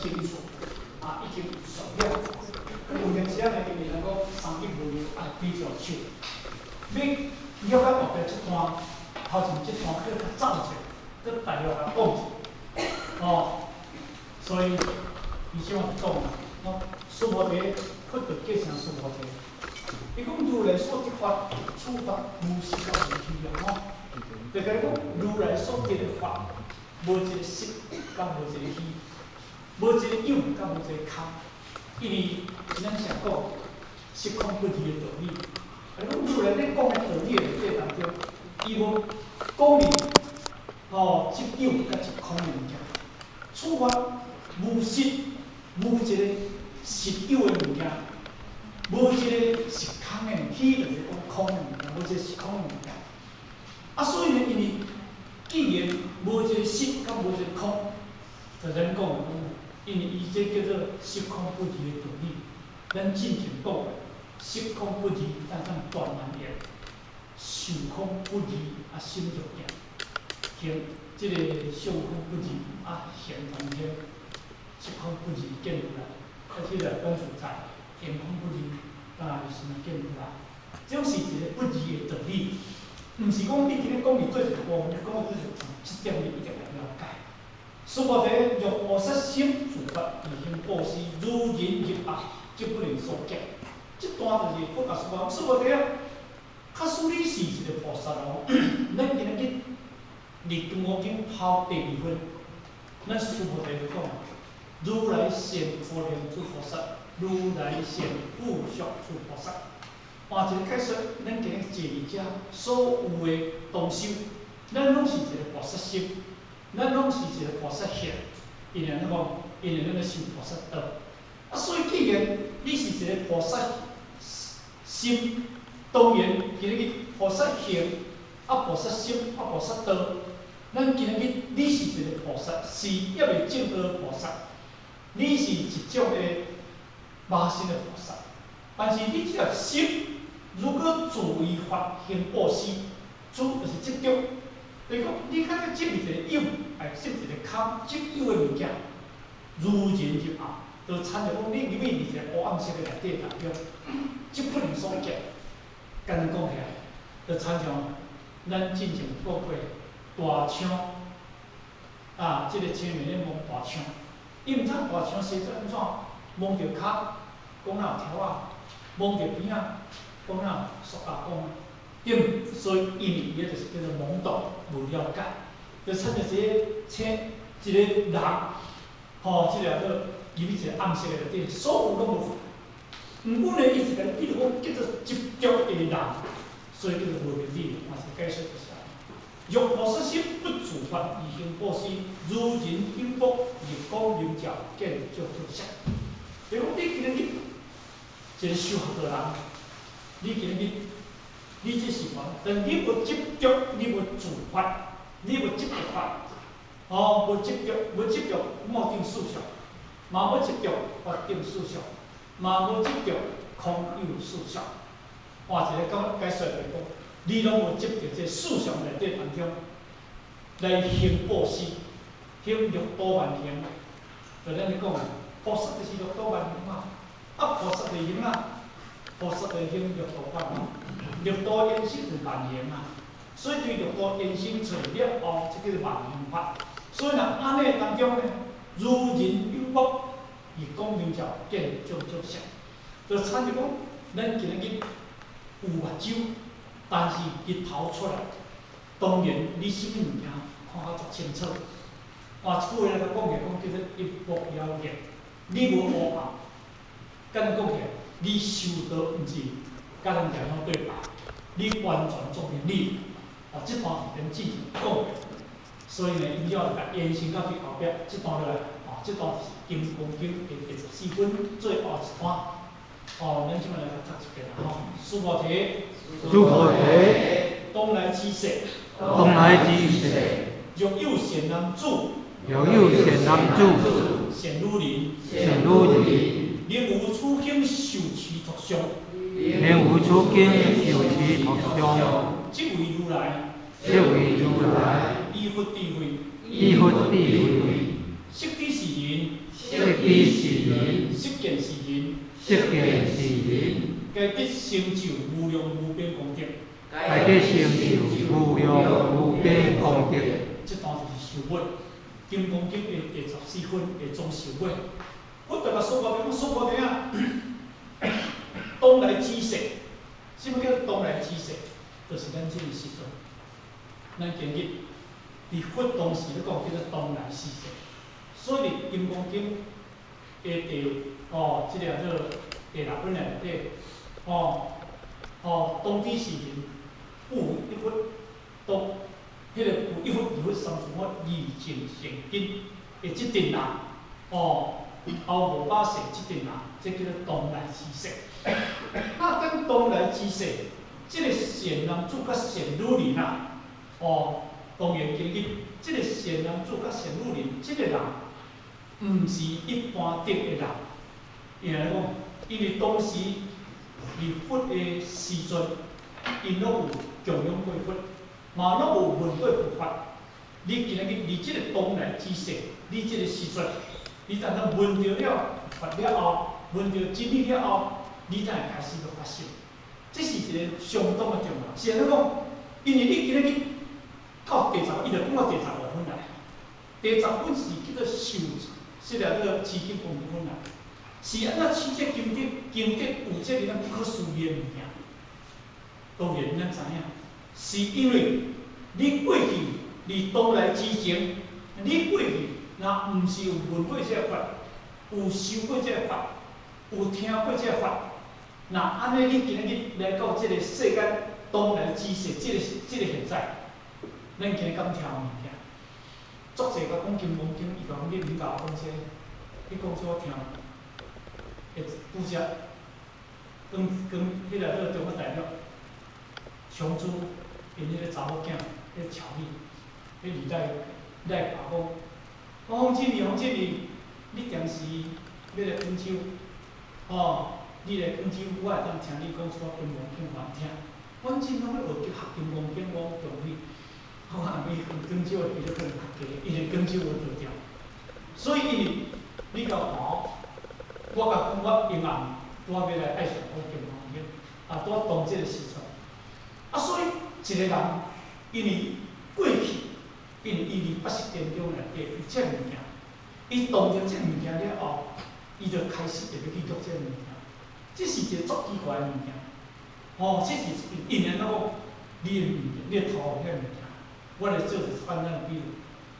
清楚，啊，已經熟了。有陣時啊，因為咱講三吉無量愛比較手，你了解後壁這段，頭前這段閣較走者，閣大約較講者，哦，所以伊這樣講啦，哦，須菩提，佛就叫聲須菩提。伊講如來所得法，此法無實抑無虛啊！吼，就共你講如來所得的法，無一個實，佮無一個虛，無一個有，佮無一個空。因為咱常講色空不二的道理，啊，你講如來咧講的道理的內底當中，伊無講明吼執有佮執空的物件，此法無實，無一個實有的物件。無一個實空的，虛就是講空的物件，無一個實空的物件。啊，所以呢，因為既然無一個實，佮無一個空，就咱講講，因為伊這叫做色空不二的道理。咱進前講過，色空不二，咱當斷萬緣；受空不二，啊心著見；行這個相空不二，啊現梵天；色空不二見如來，啊這個觀自在。行空不二，啊，是物見如來？這種是一個不二的道理，毋是講你今日講伊做一個部分，你講做一個這點你一定會了解。須菩提，若菩薩心自發而行布施，如人入暗，則不能所見。這段就是佛甲說，須菩提啊，假使你是一個菩薩哦，咱今日去立金剛經拋第二分，咱須菩提就講，如來善可憐諸菩薩，如來善富足諸菩薩。換一個解說，咱今日坐佇遮所有的同修，咱攏是一個菩薩心，咱攏是一個菩薩行，因為按怎講？因為咱咧修菩薩道。啊，所以既然你是一個菩薩心，當然今日菩薩行，啊菩薩心，啊菩薩道，咱今日你是一個菩薩，是猶未證道的菩薩，你是一種的馬身的菩薩，但是你這個心，如果自為發行布施，主就是執著，就是講你較執一個有，愛執一個空，執有的物件，如人入暗，就親像講你入去佇一個烏暗色的內底當中，則不能所見。簡單講起來，就親像咱進前講過大象，啊，這個青年咧摸大象，伊毋知大象生做按怎，摸著跤，講若有條仔，摸著邊仔，講若有塑膠管，對毋？所以因為伊個就是叫做懵懂，無了解，就親像一個青一個人，吼，這個叫做入去一個暗色的內底，所有攏無看。毋過呢，伊是共你比如講叫做執著的人，所以叫做無明理，嘛是解說就是按呢。若菩薩心不自發而行布施，如人隱縛，日光明照，見種種色。比如講，你今日一個修學的人，你今日你這是啥？但你無執著，你無自發，你無執著法，哦，無執著，無執著末定四相，嘛無執著法定四相，嘛無執著空有四相。換一個講解說就是講，你攏無執著這四相內底當中來行布施，行六度萬行，就咱咧講，菩薩就是六度萬行嘛，啊菩薩就行啊，菩薩就行六度萬行，六度延伸就是萬行啊，所以對六度延伸出來了後，這叫做萬行法。所以若按呢當中呢，如人隱縛，日光明照，見種種色，就親像講，咱今日有目睭，但是日頭出來，當然你啥物物件看較足清楚。換一句話來講起來，講叫做一目了然。你無烏暗，簡單講起來，你修道毋是佮人共樣對白，你完全做明理。哦，這段是咱之前講過，所以呢，伊了就共延伸到去後壁，這段落來，哦，這段就是《金剛經》的第14分最後一段。哦，咱這擺來讀一遍啦吼。須菩提，須菩提，當來之世，當來之世，若有善男子，若有善男子，善女人，善女人，能於此經受持讀誦，能於此經受持讀誦，即為如來，即為如來，以佛智慧，以佛智慧，色知是人，色知是人，色見是人，色見是人，皆得成就無量無邊功德。皆得成就無量無邊功德。這段就是受尾，《金剛經》的第14分的總受尾。我特別說過，我說過怎樣？當來之世，什麼叫當來之世？就是咱這個時陣，咱今日佇佛當時咧講叫做當來世世。所以《金剛經》的第哦，這個叫做第六分內底，哦哦，當知是人，有一佛，當彼個有一佛、二佛、三佛、二淨善根的這陣人，哦，後500世這陣人，這叫做當來之世。那等當來之世，這個善男子佮善女人啊，哦，當然今日這個善男子佮善女人，這個人毋是一般等的人。因為講，因為當時佇佛的時陣，𪜶攏有供養過佛，嘛攏有聞過佛法。你今日佇這個當來之世，你這個時陣，你當當聞著了佛了後，聞著真理了後，你才會開始欲發心。這是一個相當的重要。是按怎講？因為你今日去到第十，伊就講到第15分來。第十分是叫做受，這個叫做持經功德分來。是按怎取這經德？經德有這个不可思議的物件。當然，咱知影，是因為你過去佇當來之前，你過去若毋是有聞過這個法，有修過這個法，有聽過這個法，若按呢，你今日來到這個世間當來之世，這個現在，咱今日敢聽物件？足濟共講金剛經，伊講你毋共我講這個，你講這我聽。會拄則，剛剛彼個叫中國大陸，長珠𪜶彼個查某囝，彼個喬米，彼二代來講，講洪金麗，洪金麗，你踮時欲來廣州，吼，你來廣州，我會當聽你講出金剛經予阮聽。阮真攏欲學學金剛經，我講你，我阿妹廣州的比率可能較低，因為廣州無著調，所以因為你共看。我共講，我永暗拄仔欲來愛上講金剛經，啊，拄仔當這個時陣，啊，所以一個人因為過去，因為伊佇八識田中內底有這個物件，伊當著這個物件了後，伊就開始會欲去學這個物件，這是一個足奇怪的物件，吼，這是因為按怎講，你的物件，你的頭殼遐物件，我來做一個簡單的比喻，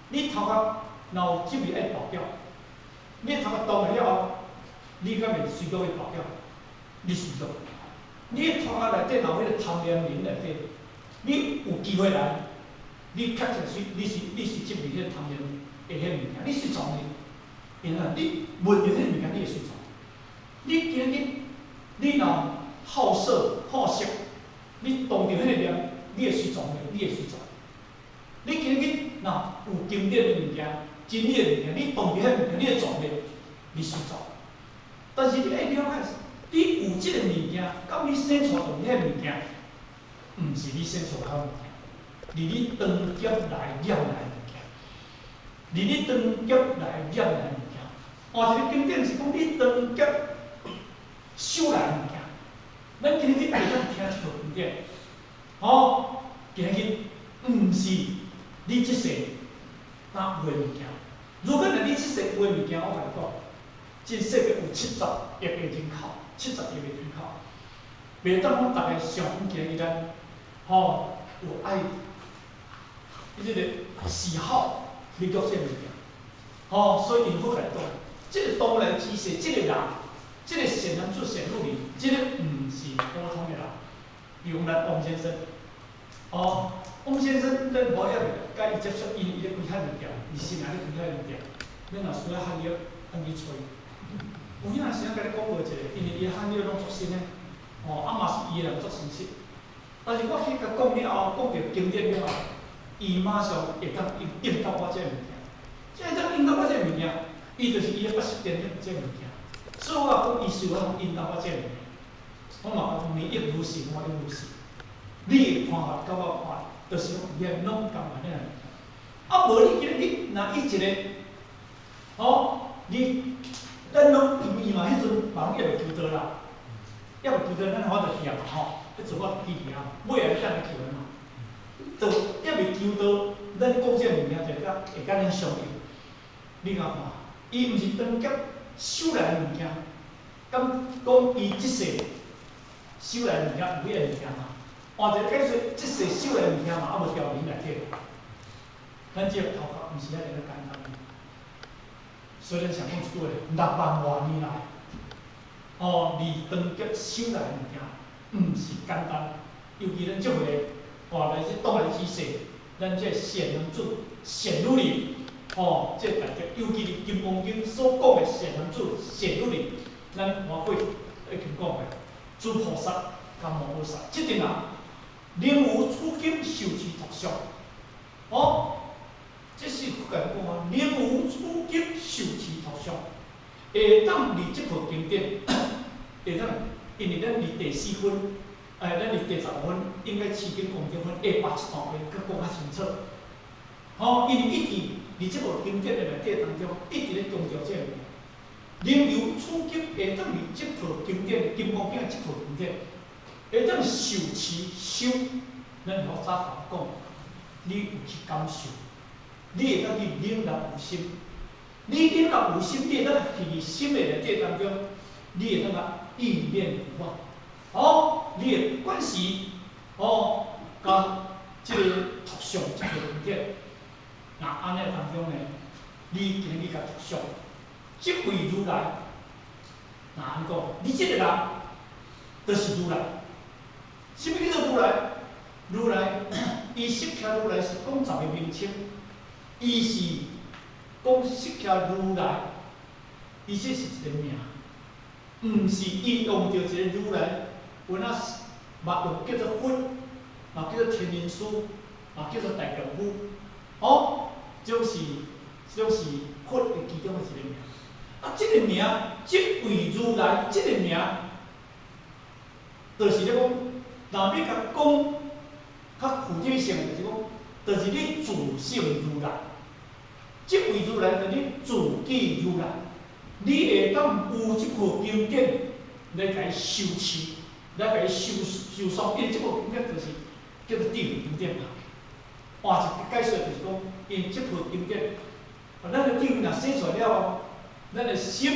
你頭殼若有這味愛爆掉，你的頭殼動了後，你敢會隨著去爆掉？你隨著，你的頭殼內底若有彼個貪念人內底，你有機會來，你確實隨，你是執迷彼個貪念的彼個物件，你隨從伊，因為你聞著彼個物件，你會隨從。你今日你若好色好色，你動著彼個念，你會隨從的，你會隨從。你今日若有經典的物件、真理的物件，你動著彼個物件，你會從的，你隨從。但是你愛了解，你有這個物件，佮你生出來彼個物件，毋是你生出來的物件，佇你當劫來染來的物件，佇你當劫來染來的物件。換一個經典是講你當劫修來的物件。咱今日會當聽這個經典，吼，今日毋是你這世當有的物件。如果若你這世有的物件，我共你講，這世界有70億個人口，70億個人口，袂當講逐个想今日咱，吼，有愛，這個喜好去學這個物件，吼，所以𪜶好來講，這個當來之世，這個人，這個善男子善女人，這個毋是普通的人。比如咱王先生，哦，王先生，咱無抑未佮伊接觸，因為伊咧開漢物店，伊新來咧開漢物店，咱若需要漢藥，咱去揣。有影時陣共你講過一個，因為伊的漢藥攏足新的，吼，啊嘛是伊的人足親切。但是我去共講了後，講著經典了後，伊馬上會當應應答我這個物件。這會當應答我這個物件，伊就是伊的八識田的這個物件。所以我講，伊是有法應答我這個物件。我嘛講，你亦如是，我亦如是。你的看法佮我看，就是講伊攏仝款的。啊，無你今日若以一個吼，你咱攏因為伊嘛，彼陣嘛攏猶未求道啦，猶未求道，咱法度去啊嘛吼，彼陣我記佇啊，尾仔等來求的嘛，就猶未求道，咱講這个物件就會較會佮咱相應。你共看，伊毋是當劫修來的物件，敢講伊這世修來的物件有彼个物件嘛？換一個解說，這世修來的物件嘛，猶無掉入內底。咱這個頭殼毋是遐爾仔簡單。所以咱想講一句話，6萬外年來，哦，離當劫修來的物件，毋是簡單。尤其咱這回，哦，來這當來之世，咱這善男子、善女人，哦，這大家，尤其是《金剛經》所講的善男子、善女人，咱換過已經講過，諸菩薩佮摩訶薩，這陣人，能於此經受持讀誦，哦。這是佛共講啊，能於此經受持讀誦，會當佇這部經典，會當，因為咱佇第四分，哎，咱佇第10分，應該持經功德分下百七段話，閣講較清楚。吼，因為一直佇這部經典的內底當中，一直咧強調這個物件。能於此經會當佇這部經典，金剛經的這部經典，會當受持修，咱老早講，你有去感受。你會當去領納有心，你領納有心，你會當去心的內底當中，你會當啊意念不法，哦，你會關係，哦，佮這個讀誦這個經典，那按呢當中呢，你今日共讀誦，這位如來，那按呢講，你這個人，就是如來，啥物叫做如來？如來，伊釋迦如來是講十個名稱。伊是講釋迦如來，伊這是一個名，毋是伊用著一個如來，有哪嘛有叫做佛，嘛叫做天人師，嘛叫做大丈夫，哦，這種是佛的其中的一個名。啊，這個名，這位如來，這個名，就是咧講，若欲共講較具體性，就是講，就是你自性如來。這位如來，就是你自己如來，你會當有這部經典來共伊修持，來共伊修修誦，因為這部經典就是叫做智慧經典嘛。換一個解說就是講，因為這部經典，咱的智慧若生出來了後，咱的心，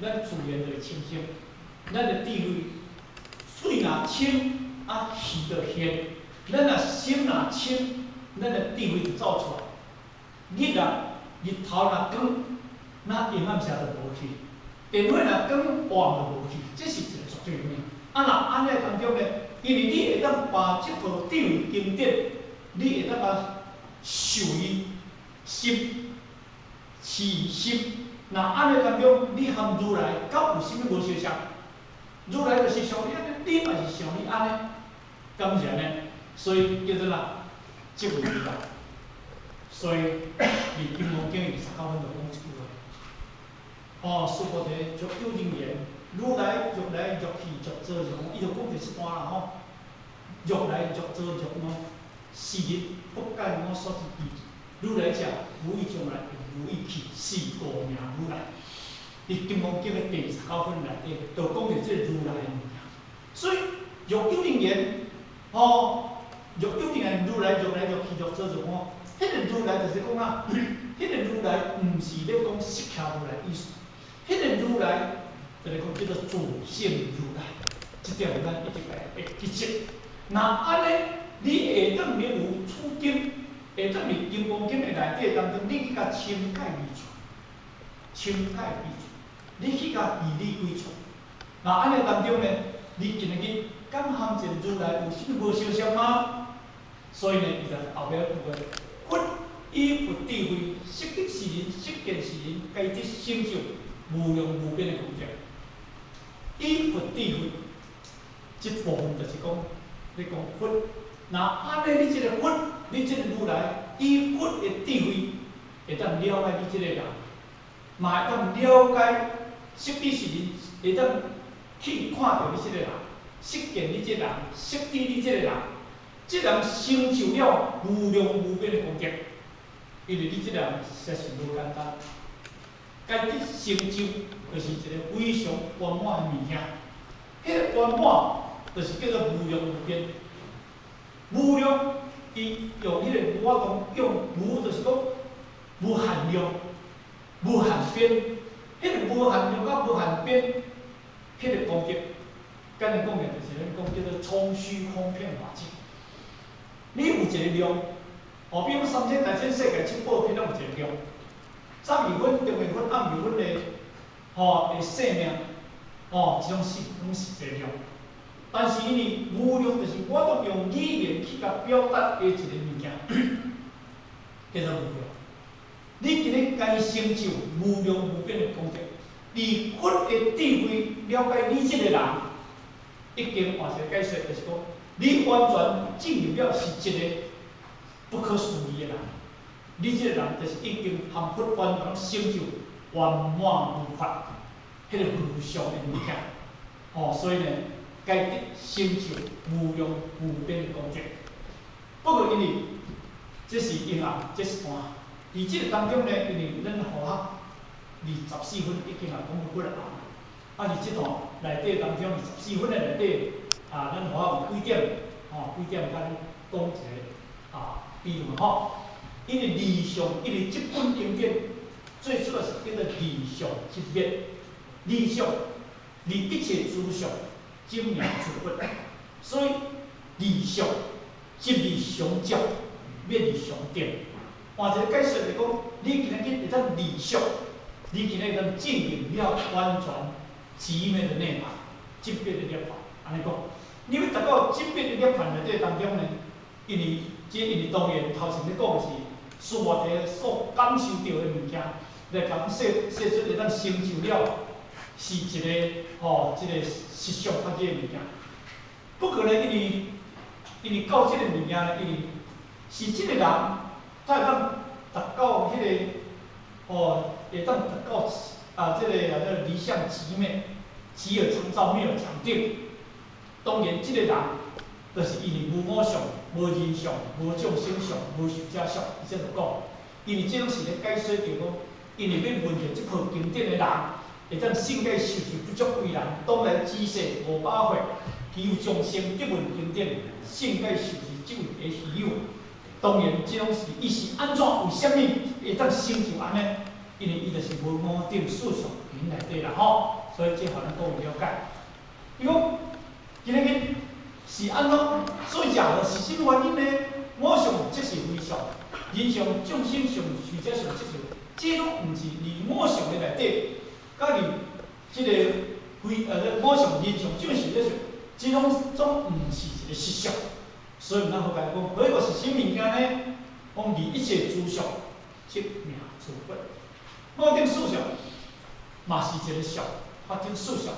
咱自然就會清淨，咱的智慧，喙若清，啊耳就現，咱若心若清，咱的智慧就走出來。日啊，日頭若光，那陰暗時就無去；電火若光，暗就無去。這是一個絕對的物。啊，若按呢當中呢，因為你會當把這部智慧經典，你會當共受伊心，持伊心。若按呢當中，你含如來敢有啥物無相像？如來就是像你按呢，你嘛是像伊按呢，敢毋是按呢？所以叫做啥？這位如來。所以，佇金剛經29分就講這句話。哦，須菩提，若有人言，如來若來若去若做若講，伊就講第七段啦吼。若來若做若講，是日不蓋我所知義。如來者，無意將來，無意去，是故名如來。佇金剛經的第29分內底，就講著這個如來的物件。所以，若有人言，哦，若有人言，如來若來若去若做若講。彼個如來就是講啊，彼個如來毋是咧講釋迦如來意思，彼個如來就是講叫做自性如來，這點咱一直會記得。若按呢，你會當能有此經，會當佇金剛經的內底當中，你去共深解義出，深解義出，你去共義理解出。若按呢當中呢，你今日敢含一個如來有啥物無相像嗎？所以呢，伊就後壁有個。佛以佛智慧，悉得是人，悉見是人，皆得成就無量無邊的功德。以佛智慧，這部分就是講，咧講佛。若按呢，你這個佛，你這個如來，以佛的智慧，會當了解你這個人，嘛會當了解悉得是人，會當去看著你這個人，悉見你這個人，悉知你這個人。這人成就了無量無邊的功德，因為你這人實在是無簡單。該得成就，就是一個非常圓滿的物件。彼個圓滿，就是叫做無量無邊。無量，伊用彼個我講用無，就是講無限量、無限邊。彼個無限量佮無限邊，彼個功德，簡單講起來就是咱講叫做沖虛空遍法界。你有一個量，哦，比如講三千大千世界七寶天攏有一個量。早未分、中未分、暗未分的，吼的生命，吼，這種是攏是一個量。但是因為無量，就是我都用語言去共表達的一個物件，叫做無量。你今日該成就無量無邊的功德，以佛的智慧了解你這個人，已經換一個解說，就是講你完全進入了是一個不可思議的人。你這個人就是已經含佛完全成就圓滿無缺，彼個無上的物件。吼，所以呢，該得成就無量無邊的功德。不過因為這是陰暗，這是段。佇這個當中呢，因為咱佛學24分已經也講過幾若暗，啊，佇這段內底當中，24分的內底，啊，咱佛學有幾點，吼，幾點咱講一個啊，比如吼，因為離相，因為這本經典最主要是叫做離相擇滅，離相，離一切諸相，證明諸佛，所以離相，擇離常照，滅離常定。換一個解說就是講，你今日會當離相，你今日會當證明了完全寂滅的涅槃，寂滅的涅槃，按呢講。你欲達到寂滅的涅槃內底當中呢，因為這因為當然頭前咧講的是須菩提所感受著的物件，來共說說出會當成就了，是一個吼，這個實相法的物件。不過呢，因為到這個物件呢，因為是這個人，才會當達到彼個，吼，會當達到啊，這個啊，這個離相寂滅，寂而常照，滅而常定。當然，這個人就是因為無我相、無人相、無眾生相、無壽者相，伊這就講，因為這攏是咧解說著講，因為欲聞著這部經典的人，會當勝解受持不足為難，當來幾世500歲，其有眾生得聞經典，勝解受持這位的稀有。當然，這攏是伊是按怎為啥物會當成就按呢？因為伊就是無我等四相行內底啦吼，所以這予咱各位了解。伊講，今日是按怎？所以講是啥物原因呢？我相即是非相，人相、眾生相、壽者相即是，這攏毋是離我相的內底，佮離這個非我相、人相、眾生、壽者相，這攏總毋是一個實相。所以咱好來講，彼個是啥物件呢？講離一切諸相，證明諸佛。我頂四相，嘛是一個相；法頂四相，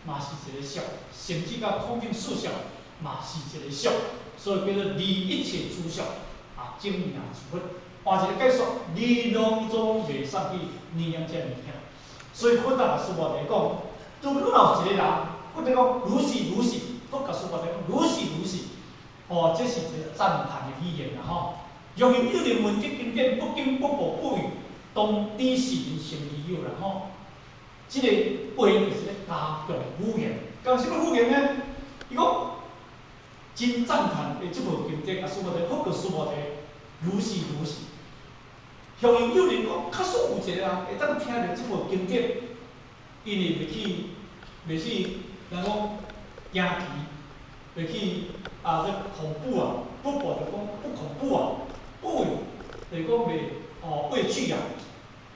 嘛是一個相；甚至到空頂四相，嘛是一個相。所以叫做離一切諸相，啊，證明諸佛。換一個解說，你攏總袂使去念念這物件。所以佛甲須菩提講，如果若有一個人，佛就講如是如是，佛共須菩提講如是如是。哦，這是一個讚歎的語言啦吼。若有人聞這經典，不驚不怖不畏，當知是人成稀有啦吼。這個話就是咧加強語言，講啥物語言呢？伊講真讚歎的這部經典，啊，須菩提，佛告須菩提，如是如是。若有人講，假使有一個人會當聽著這部經典，因會袂去，人講驚奇，袂去啊，這恐怖啊，不怖就講不恐怖啊，不畏就是講袂哦畏懼啊，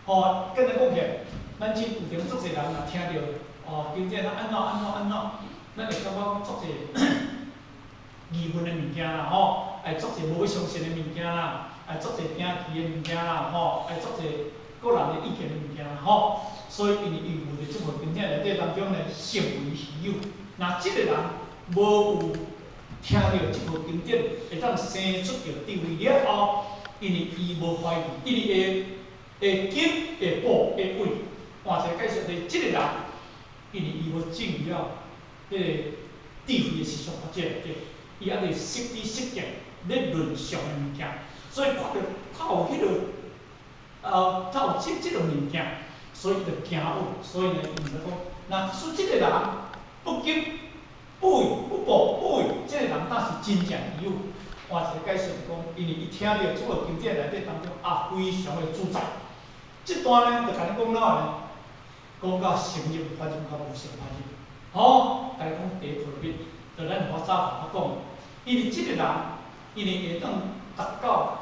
哦，簡單講起來，咱這有陣足濟人若聽著哦經典啊按怎按怎按怎，咱會感覺足濟疑問的物件啦吼，會足濟無欲相信的物件啦，會足濟驚奇的物件啦吼，會足濟個人的意見的物件啦吼，所以因為伊有佇這部經典內底當中呢，成為稀有。若這個人無有聽著這部經典，會當生出著智慧了後，因為伊無懷疑，因為會驚、會怖、會畏，換一個解說，就是這個人，因為伊無進入了彼個智慧的思想發展內底，伊猶佇識知識見咧論相的物件，所以看著較有彼個，較有這個物件，所以就驚畏，所以呢，伊就講，若說這個人不急不畏不怖不畏，這個人當是真正有。換一個解釋講，因為伊聽著這部經典內底當中啊，非常的自在。這段呢，就共你講哪呢？講到成入法入佮無成法入，吼，共你講第一特別，就咱我早頭講，因為這個人，因為會當達到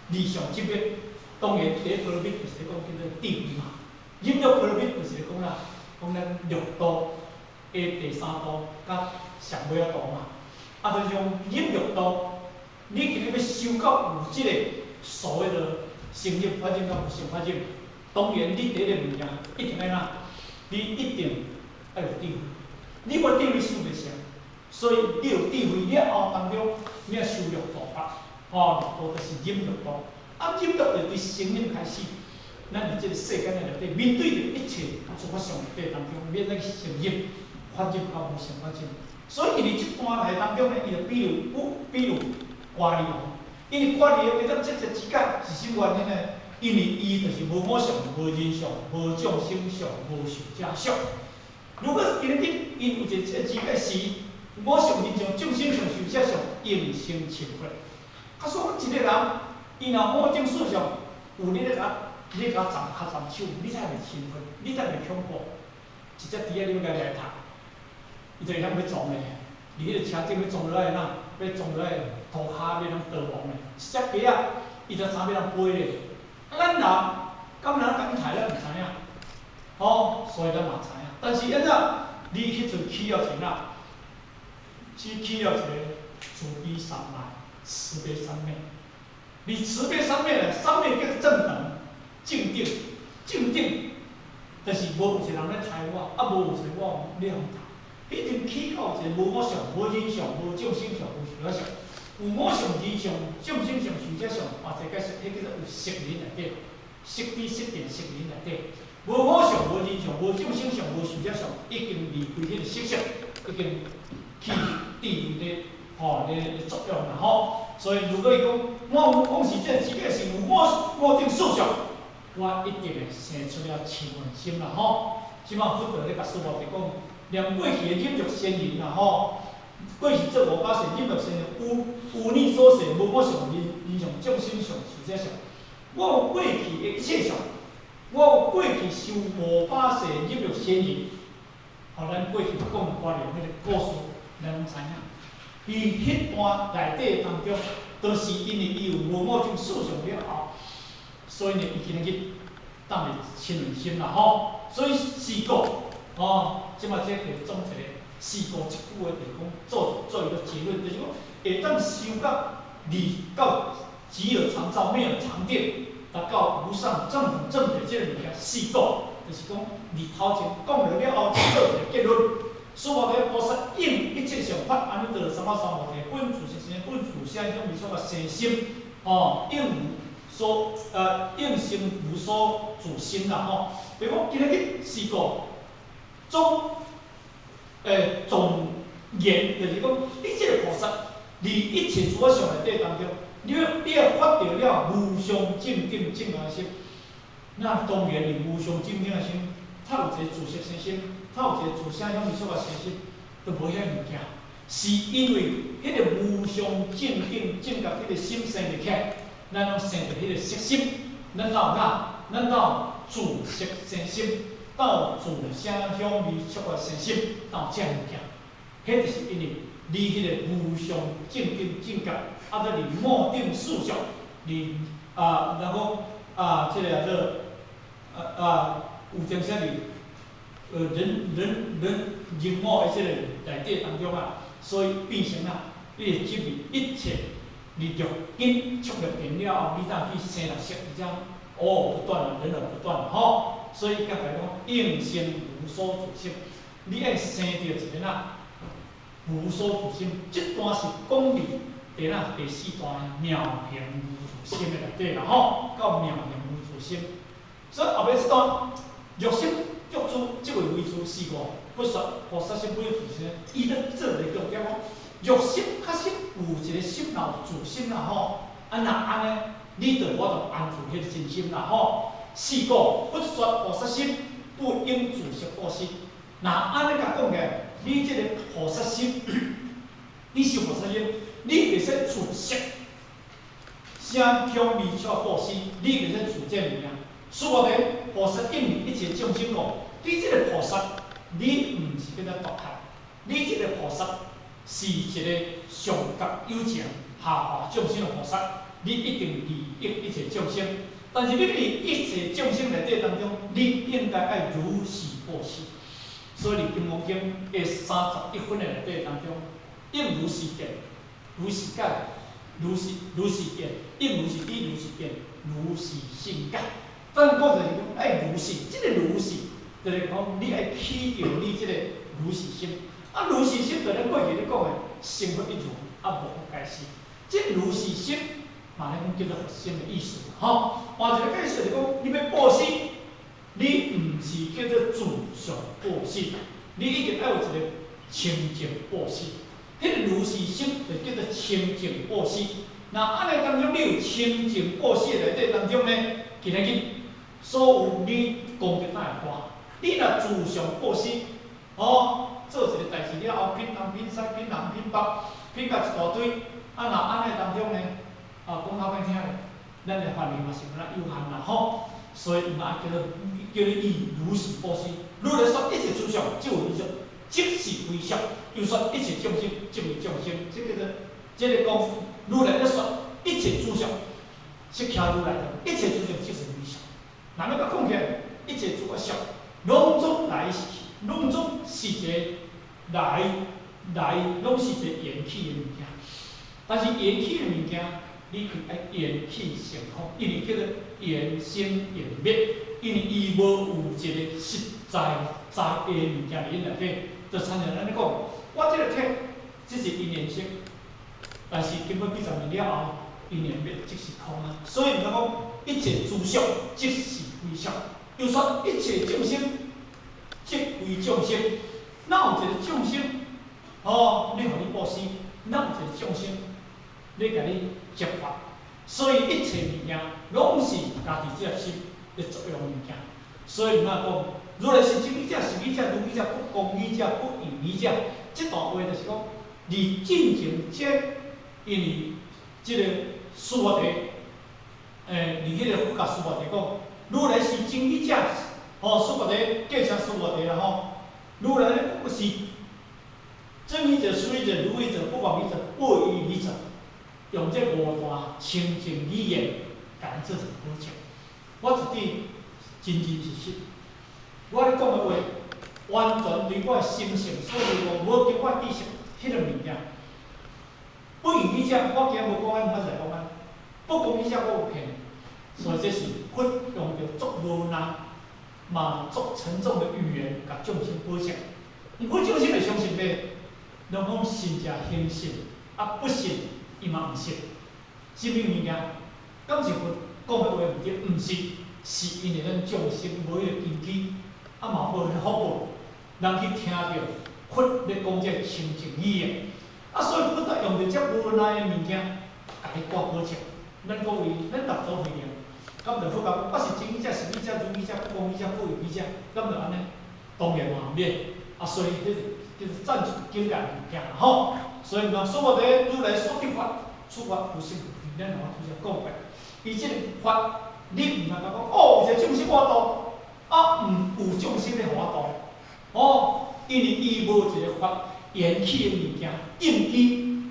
理想級別，當然第一特別就是講叫做智慧嘛。忍辱波羅蜜就是講啦，講咱六度的第三度佮上尾仔度嘛。啊，就是講忍辱度，你今日欲修到有這個所謂的成入法入佮無成法入，當然你第一個物件一定愛哪，你一定愛有智慧，你無智慧修袂成，所以你有智慧了後當中，你愛修六度啊，吼，六度就是忍辱度，啊，忍辱就佇成忍開始。咱佇這個世間內底面對著一切諸法相內底當中，免來成忍法入佮無成法入。所以伊佇這段來當中呢，伊就比喻有比喻歌利王，因為歌利王會當這個知覺是啥原因呢？因為伊就是無我相、無人相、無眾生相、無壽者相。如果今日𪜶有一個這個知覺是我相、人相、眾生相、壽者相，應生嗔悔。假使講一個人，伊若五頂四相，有你咧共。你共斬跤斬手，你才袂嗔恨，你才袂恐怖。一隻豬仔你欲共來踢，伊就會曉欲撞咧。佇彼個車頂欲撞落來哪？欲撞落來塗跤欲通逃亡咧。一隻雞仔，伊就知欲通飛咧。啊，咱人敢若共伊刣咱毋知影，吼，所以咱嘛知影。但是按怎？你彼陣起了一個哪？只起了一個慈悲三昧，慈悲三昧。你慈悲三昧咧，三昧叫做正等。正定，正定，就是無有一個人咧刣我，啊無有一個我咧予刣。彼陣起到一個無我相、無人相、無眾生相、無壽者相，有我相、人相、眾生相、壽者相，啊，這解釋，彼叫做有色人內底，色知色定色人內底，無我相、無人相、無眾生相、無壽者相，已經離開彼個色相，已經起智慧咧，吼咧作用啦吼。所以如果伊講，我講是這個知覺是有我五頂四相。我一定會生出了嗔恨心啦吼！這擺佛陀咧共須菩提講，連過去的忍辱仙人啦吼，過去做五百世忍辱仙人，有有你所說無我相、人人相、眾生相、壽者相，我有過去的一切相，我有過去修五百世忍辱仙人，予咱過去講歌利王彼個故事，咱攏知影。伊彼段內底當中，都是因為伊有無我種思想了後。所以呢，伊今日當會嗔恨心啦吼，所以是故吼，這擺這個總一個是故這句話就是講做做一個結論，就是講會當修到離到只有常照沒有常定，達到無上正等正覺這個物件，是故就是講佇頭前講了了後，做一個結論。須菩提菩薩應一切相法，阿耨多羅三藐三菩提，本自是身，本自聲香味觸法生心，吼應無所應生無所住心啦吼。比如講今日是故總總言，就是講你這個菩薩，佇一切諸法相內底當中，你欲發著了無上正等正覺心，那當然佇無上正等的心，才有一個自色生心，才有一個自聲香味觸法生心，都無遐物件，是因為彼個無上正等正覺彼個心生袂起來，咱攏生著彼個色心，咱哪有哪？咱哪有自色生心，哪有自聲香味觸法生心，哪有這物件？彼就是因為你彼個無上正等正覺，啊，閣佇五頂四相，佇啊，然後啊，這個叫做啊有情啥佇人人人人我的這個內底當中啊，所以變成啊，你會執著一切佇六根觸六塵了後，你才去生六識，而且哦不斷啊，人爾不斷吼。所以才來講應生無所住心，你愛生著一個哪無所住心，這段是講佇第哪第四段妙行無住心的內底啦吼，到妙行無住心。所以後壁這段若心若住，即位為住是故，不說菩薩心不住心，伊咧做一個重點講，若心確實有一個心若有住心啦吼，啊若按呢，你就無法度安住彼個真心啦吼。是故佛說菩薩心不應自色布施。若按呢共講起來，你這个菩薩心，你修菩薩心，你袂使自色，聲香味觸布施，你袂使自這物件。須菩提，菩薩應一切眾生故，你這个菩薩，你毋是叫做毒害，你這个菩薩是一个上覺有情、下化眾生的菩薩，你一定利益一切眾生。但是你佇一切眾生內底當中，你應該愛如是布施。所以佇《金剛經》的31分的內底當中，應如是見，如是解，如是見，應如是知，如是見，如是信解。咱講就是講愛如是，這个如是，就是講你愛起著你這个如是心。啊，如是心就咱過去咧講的，成佛一如，啊，無佛皆是。這如是心，嘛咧講叫做佛心的意思，吼。換一个解釋就是講，你欲布施，你毋是叫做自相布施，你一定愛有一个清淨布施。彼个如是心就叫做清淨布施。若按呢當中，你有清淨布施的內底當中呢，今仔日所有你功德才會大。你若自相布施，哦，做一个代誌了後，品東品西品南品北，品甲一大堆，啊，若按呢當中呢，啊，講較歹聽咧，咱的範圍嘛是敢若有限啦吼，所以毋愛叫做叫你以如是布施。如來說一切諸相，即為非相，即是非相；又說一切眾生，即為眾生。這叫做這个講，如來咧說一切諸相，釋迦如來的一切諸相即是非相。那欲閣講起來，一切諸法相，攏總來，攏總是一個來來，攏是一個緣起的物件。但是緣起的物件，你去愛緣起性空，因為叫做緣生緣滅，因為伊無有一個實在在的物件佇因內底，就親像咱咧講，我這個體，這是因緣生，但是經過幾十年了後，因緣滅即是空啊。所以毋通講一切諸相即是非相，又說一切眾生即非眾生，哪有一個眾生，哦，你予你布施，哪有一個眾生，咧共你揭發？所以一切物件攏是家己這心咧作用物件。所以毋通講，如來是真語者、實語者、如語者、不共語者、不異語者。這段話就是講，佇進前這，因為這個須菩提，佇彼個佛共須菩提講，如來是真語者，吼，須菩提，叫聲須菩提啦吼。如來是真語者、實語者、如語者、不共語者、不異語者，用這五大清淨語言，共咱做一個保證。我一直真真實實，我咧講的話，完全對我的心性，所以我無經過知識，彼个物件。不異語者，我今無講按，我就講按；不共語者，我有騙。所以這是佛用著足無奈，嘛足沉重的語言，共眾生保證。毋過眾生會相信袂？攏講信者恆信，啊不信伊嘛毋信。啥物物件？敢是佛講的話毋對？毋是，是因為咱眾生無彼個根基，啊嘛無彼個福報，人去聽著佛咧講這個清淨語言，啊所以佛才用著遮無奈的物件，共你掛保證。咱各位，咱六祖慧能，敢著佛講，我是真語者、實語者、如語者、不共語者、不異語者，敢著按呢？當然嘛毋免，啊所以這是叫做暫時境界物件吼。所以講，須菩提，如來所得法，此法無生無滅，咱我拄才講過。伊這個法，你毋通講哦，有一個眾生我度，啊毋有眾生咧予我度，哦，因為伊無一個法緣起的物件，應機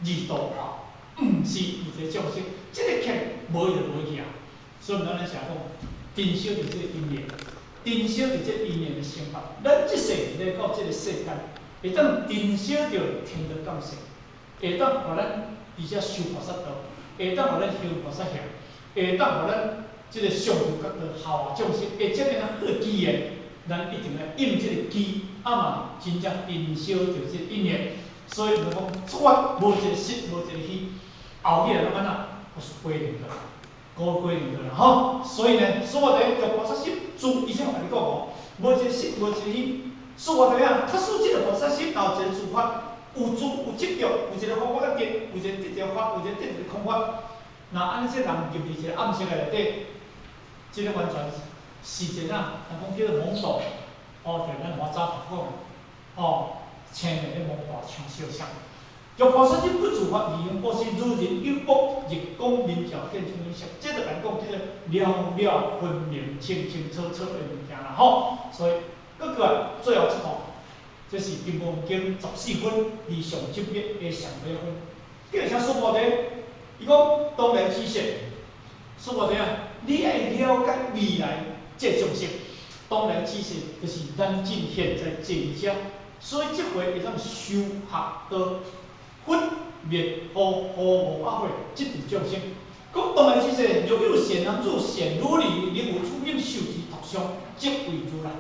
而度化，毋是有一個眾生，這個客無伊就無去啊。所以咱咧成講，珍惜著這個因緣，珍惜著這個因緣的生活。咱這世來到這個世間，會當珍惜著天道感性，會當予咱佇遮修菩薩道，會當予咱修菩薩行，會當予咱這個上覺道孝化眾生，會這爾仔好機緣，咱一定愛應這個機，啊嘛真正珍惜著這個因緣。所以就講，出發無一個實，無一個虛，後日來攏按怎，都是歸零的，孤歸零的啦吼。所以呢，須菩提著菩薩心，自以前我共你講哦，無一個實，無一個虛。須菩提啊，假使這個菩薩心有一個自法，有住有執著，有一個方法得，有一個得著法，有一個得著空法。若按呢，這人入佇一個暗室內底，這个完全時節啊，人講叫做懵懂，哦，就咱華早講，哦，青年咧懵大像相像。若菩薩之不自發而用布施，如日有福，日光明照見清晰，這就講這個了了分明、清清楚楚的物件啦吼。所以，閣過來最後一項，這是《金剛經》14分離上執滅的上尾分。叫啥須菩提？伊講當然知識，須菩提啊，你愛了解未來這眾生，當然知識就是咱今現在這一遮，所以這回會當修學到佛滅後後無阿悔，這陣眾生。講當然知識，若有善男子、善女人，能有處境受持托相，即為如來。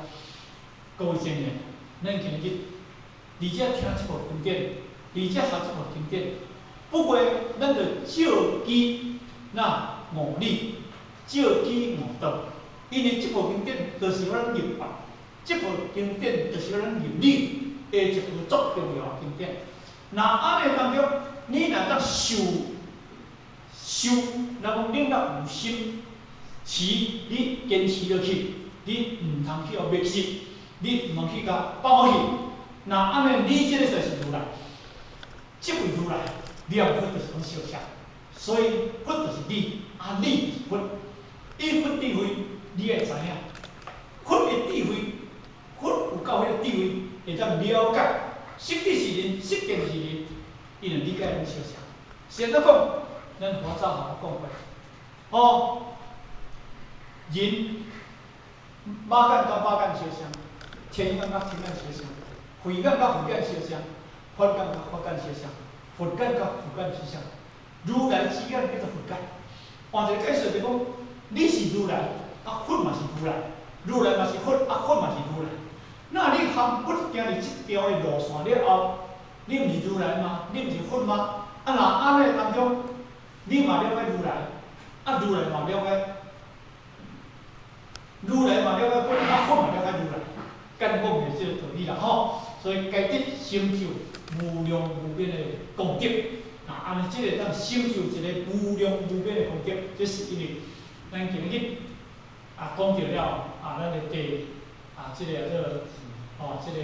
各位青年，咱今日佇遮聽這部經典，佇遮學這部經典，不過咱著照機那悟理，照機悟道，因為這部經典就是咱入法，這部經典就是咱入理的一部足重要的經典。若按呢當中，你若當受修，若講你若有心持，你堅持落去，你毋通去予迷失，你毋通去共放去。若按呢，你這個就是如來，這位如來，念佛就是講相像，所以佛就是你，啊你就是佛。以佛智慧，你會知影，佛的智慧，佛有夠彼个智慧，會當了解，識知是人，識見是人，伊就理解咱相像。先怎講，咱佛早講過，哦，人肉眼佮肉眼相像，天眼佮天眼相像，慧眼佮慧眼相像，法眼佮法眼相像，佛眼佮佛眼相像。如來之眼叫做佛眼。換一個解釋就講，你是如來，啊佛嘛是如來，如來嘛是佛，啊佛嘛是如來。那你含佛行佇這條的路線了後，你毋是如來嗎？你毋是佛嗎？啊若按呢當中，你嘛了解如來，啊如來嘛了解，如來嘛了解佛，啊佛嘛了解如來，簡講就是這個道理啦吼。所以該得成就無量無邊的功德。那按呢，這個當成就一個無量無邊的功德，這是因為咱今日啊講著了啊，咱的第啊這個叫做哦，這個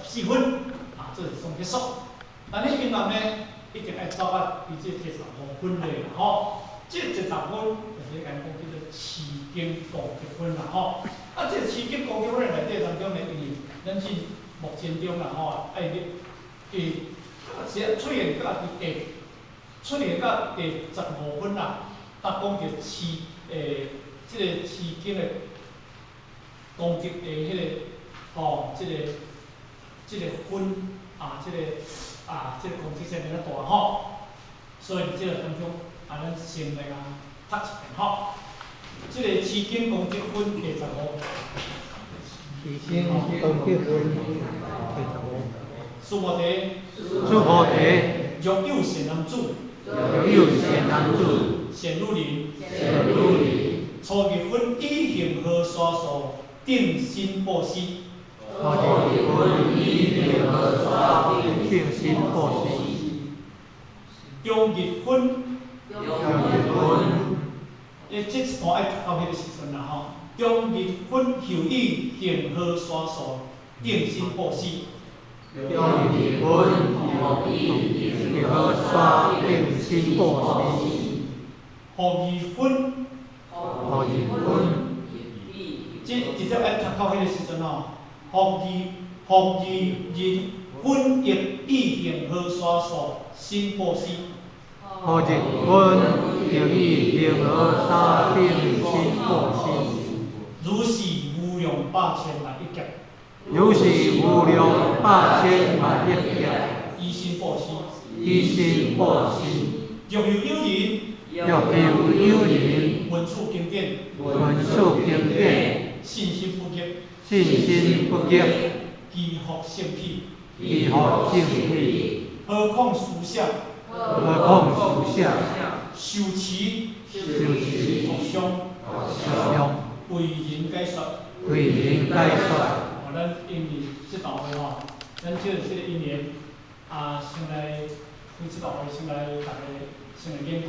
14分啊，這是總結束。但你今晚呢，一定愛走啊，伊這第十五分的啦吼。這第十分就是講叫做持經功德分啦吼。啊，這持經功德分內底當中呢，因為咱進目前中啦吼，愛入伊出現到佇第出現到第15分啦，搭講著持這個持經的功德的彼個吼，這個分啊，這個功德性爾大吼，所以這個當中啊，咱先來共讀一遍吼。這個持經功德分第十五。持經功德分第十五。須菩提。須菩提。若有善男子。若有善男子。善女人。善女人。初入分以恆河沙數頂身布施。初入分以恆河沙頂身布施。中入分。中入分。這一段愛讀到彼個時陣啦吼。中入分又以恆河沙數頂身布施。中入分又以恆河沙頂身布施。復二分。復二分。這直接愛讀到彼個時陣吼。復二日分亦以恆河沙數身布施。復日分亦以恆河沙頂身布施。如是無量百千萬億劫。如是無量百千萬億劫。以身布施。以身布施。若有有人。若有有人。聞此經典。聞此經典。信心不逆。信心不逆。祈福生起。祈福生起。何況思想。何況思想。受持。受持。托相。托相。為人解說。為人解說。哦，咱因為這道會吼，咱借這個因緣啊，先來為這道會先來逐家先來研究。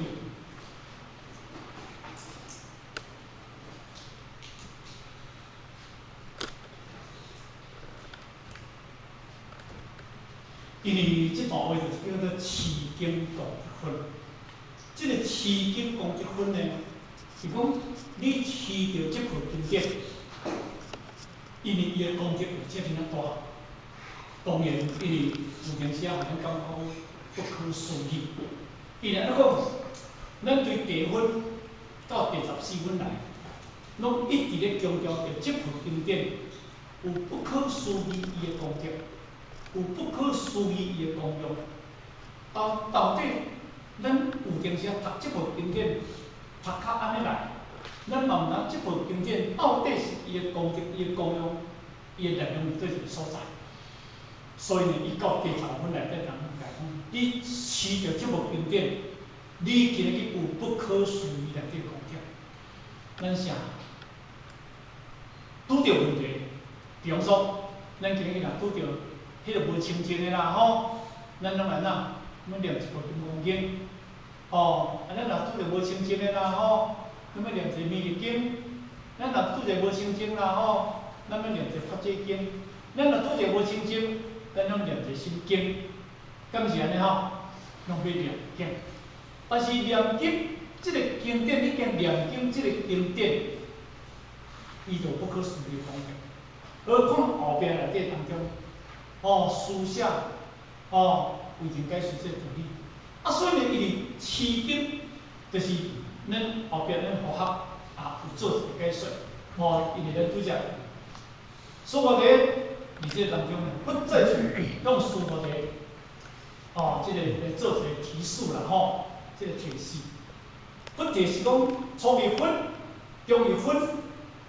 因為這段話就是叫做持經功德分。這個持經功德分呢，是講你持著這部經典，因為伊的功德有遮爾仔大，當然因為有陣時啊，予咱感覺不可思議。伊若按呢講，咱對第一分到第14分來，攏一直咧強調著這部經典有不可思議伊的功德，有不可思議伊的功用。到底咱有陣時啊讀這部經典，讀較按呢來，咱嘛毋知這部經典到底是伊的功德、伊的功用、伊的力量佇佗一個所在。所以呢，伊到第10分內底，人共講，你持著這部經典，你今日有不可思議內底功德。咱啥？拄著問題，比方說，咱今日若拄著彼個無清淨的啦吼，咱攏按怎？攏念一部金剛經，吼，啊，咱若拄著無清淨的啦吼，咱欲念一個彌勒經；咱若拄著無清淨啦吼，咱欲念一個法界經；咱若拄著無清淨，咱攏念一個心經，敢是按呢吼？攏欲念經。但是念經這個經典，你見念經這個經典，伊就不可思議的功德。何況後壁內底當中，哦，書寫，哦，為著解釋這個道理。啊，所以呢，伊佇持經，就是咱後壁咱佛學啊有做一個解說，吼，因為咱拄則，所以我佇佇這個當中呢，佛再用娑婆提，哦，這個來做一個提示啦，吼，這個提示。佛提示講，初入分、中入分、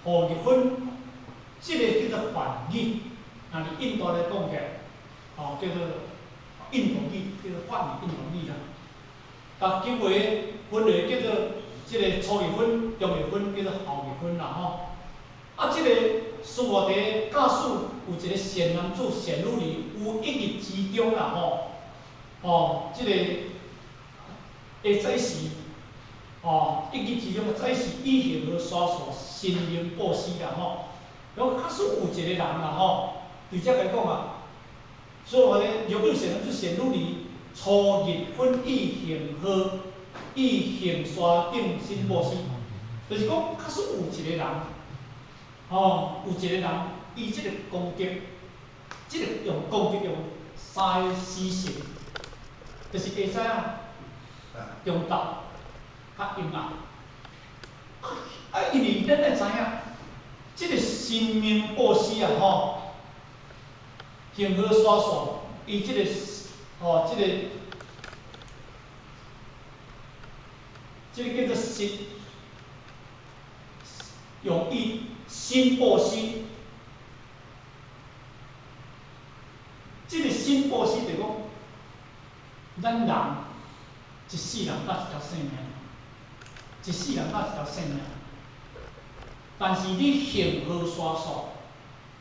後入分，這個叫做梵語，若佇印度來講起來，哦，叫做印度語，叫做梵語印度語啦。共經文分類叫做這個初入分、中入分，叫做後入分啦，吼。啊，這個娑婆提假使有一個善男子、善女人，有一日之中啦，吼，哦，這個會早時，哦，一日之中早時以恆河沙數身命布施啦，吼。講假使有一個人啦，吼，對這來講啊，所以話咧，若有善男子、善女人，初入分以恆河，以恆沙等身布施，就是講，假使有一個人，吼，有一個人，伊這個功德，這個用功德用三個時辰，就是會使啊，中晝較陰暗。啊，因為咱愛知影，這個身命布施啊，吼，恆河沙數，伊這個，吼，這個叫做身，用以身布施，這個身布施就講，咱人一世人才一條性命，一世人才一條性命。但是你恆河沙數，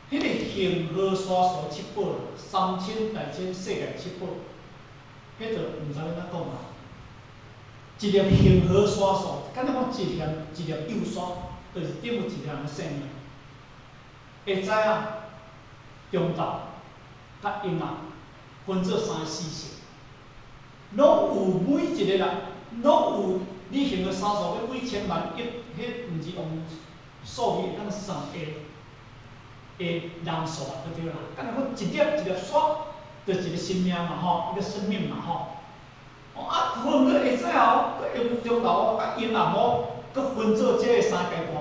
彼個恆河沙數七寶，三千大千世界七寶，彼就毋知欲按怎講啦。一粒恆河沙數，敢若講一粒一粒幼沙，就是等於一個人的性命。會知影中晝佮陰暗分做三個時辰，攏有每一個人，攏有你恆河沙數欲幾千萬億，彼毋是用數字會當算的的人數啊，就對啦。敢若講一粒一粒沙，就一個生命嘛吼，一個生命嘛吼。哦啊，分佫會使哦，閣用中晝佮陰暗哦，閣分做這個三階段，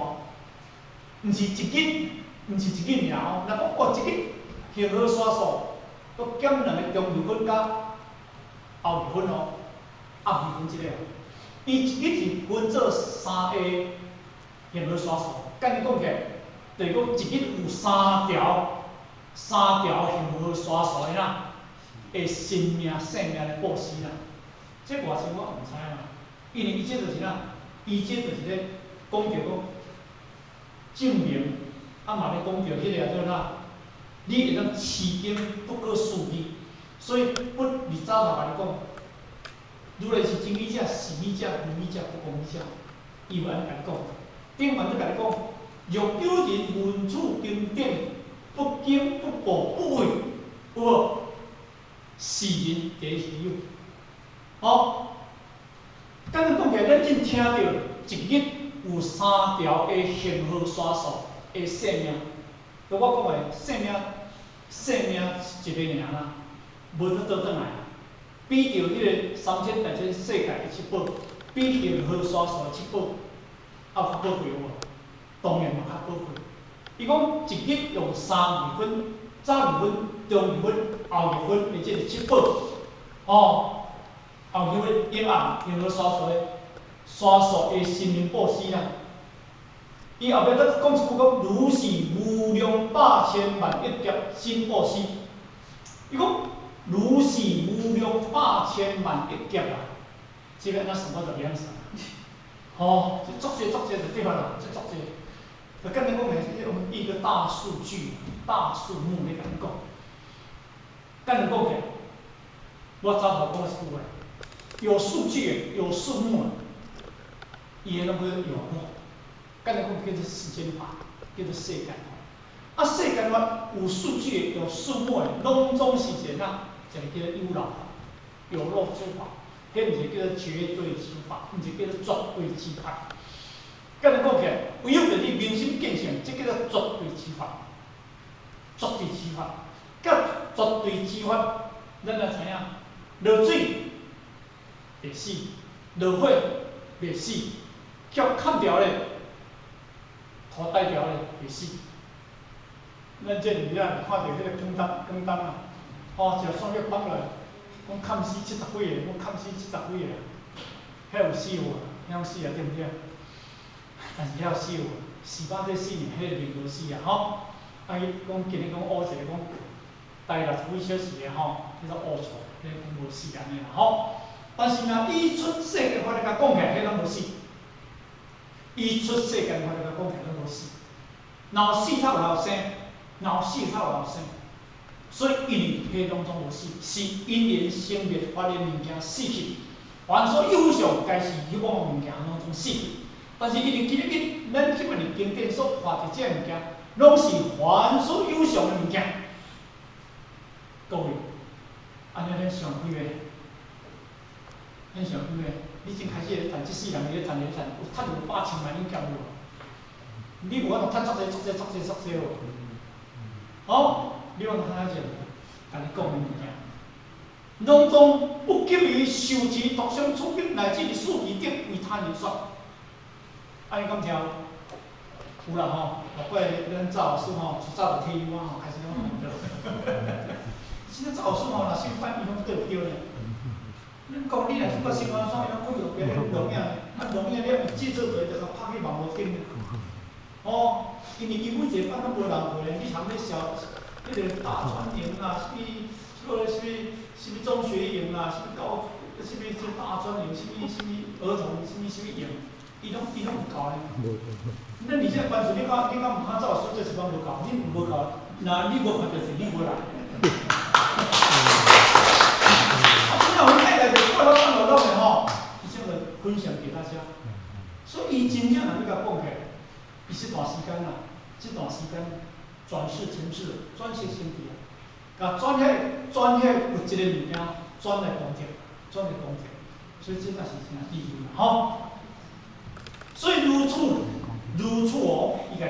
毋是一日，毋是一日爾哦。若講哦，一日恆河沙數，閣減兩個中入分佮後入分哦，暗入分這個，伊一日是分做三個恆河沙數。按呢講起來，就是講一日有三條，三條恆河沙數的啦，的生命性命來布施啦。這偌深我毋知嘛，因為伊這就是啥？伊這就是咧講著講證明，啊嘛咧講著彼個叫做啥？你會當持經不可思議，所以佛佇早就共你講，如來是真語者、實語者、無語者、不共語者，伊有按呢共你講。頂懸閣共你講，若有人聞此經典，不驚不怖不畏，有無？實世人第一稀有。哦，简单讲起来，咱真听著一日有三條的恒河沙數的生命。我講的生命，生命是一个爾啦，無得倒轉來。比著彼個三千大千世界的七寶，比恒河沙數的七寶，猶較寶貴無？當然嘛較寶貴。伊講一日用三二分、早二分、中二分、後二分的這個七寶，哦，後二分一暗恒河沙數的沙數的神明布施啦。伊後壁閣講一句講，如是無量百千萬億劫身布施。伊講如是無量百千萬億劫啊，這個按怎算我就袂曉算。吼，這足濟足濟就對啦，這足濟。就簡單講的，是用一個大數據、大數目來共你講。簡單講起來，我早頭講一句話，有數據、有數目，伊個攏叫有漏。簡單講叫做世間法，叫做世間法。啊，世間法有數據、有數目的，攏總是一個哪？一個叫做有漏法，有漏諸法，彼毋是叫做絕對之法，毋是叫做絕對之法。簡單講起來，唯有著你明心見性，這叫做絕對之法。絕對之法，佮絕對之法，咱也知影，落水袂死，落火袂死，叫砍掉咧，塗帶掉咧袂死。咱這日啊，看著彼個廣東廣東啊，吼，一個線叫綁落來，講砍死七十幾個，講砍死七十幾個，彼有死無？遐有死啊，對毋對？但是遐有死無？四百塊死爾，彼個並無死啊，吼！啊，伊講今日講烏一個講，大六十幾小時的吼，彼個烏錯，彼個講無死按呢啦，吼。但是若以出世間法來共講起來，彼攏無死。以出世間法來共講起來，攏無死。若有死才有老生，若有死才有老生。所以因為彼攏總無死，是因緣生滅法的物件死去。凡所有相，皆是虛妄的物件，攏總死去。但是因為今日咱這擺佇經典所看著這个物件，攏是凡所有相的物件。各位，按呢恁想幾个？恁想幾个？你先開始咧趁，這世人咧趁咧趁，有趁有百千萬以上無？你有法度趁足濟足濟足濟足濟無？好，你有法度趁遐濟？共你講的物件，攏總不急於受持獨相處境，乃至於四諦等為他人說。按呢敢聽？有啦吼，莫怪咱趙老師吼，一早就退休啊吼，開始攏毋對。現在趙老師吼，若先翻伊攏對毋對呢？恁講你若是掛新聞煞，伊攏講著別個錄影，啊錄影了伊制作做就共拍去網路頂。哦，因為伊每一個班攏無人過咧，你通咧小，彼個大專營啊，啥物，啥物啥物啥物中學營啊，啥物高，啥物這大專營，啥物啥物兒童，啥物啥物營，伊攏有教咧。那你現在班主你敢毋敢趙老師這一班無教？你無教，若你無看著是你無來。啊，真正有愛來就掛到網路攏的吼，伊這個分享給大家。所以伊真正若欲共講起來，伊這段時間啊，這段時間轉世成智，轉世成智啊，共轉彼轉彼物質的物件轉來功德，轉來功德，所以這才是真智慧啦，吼。所以如此如此哦，伊共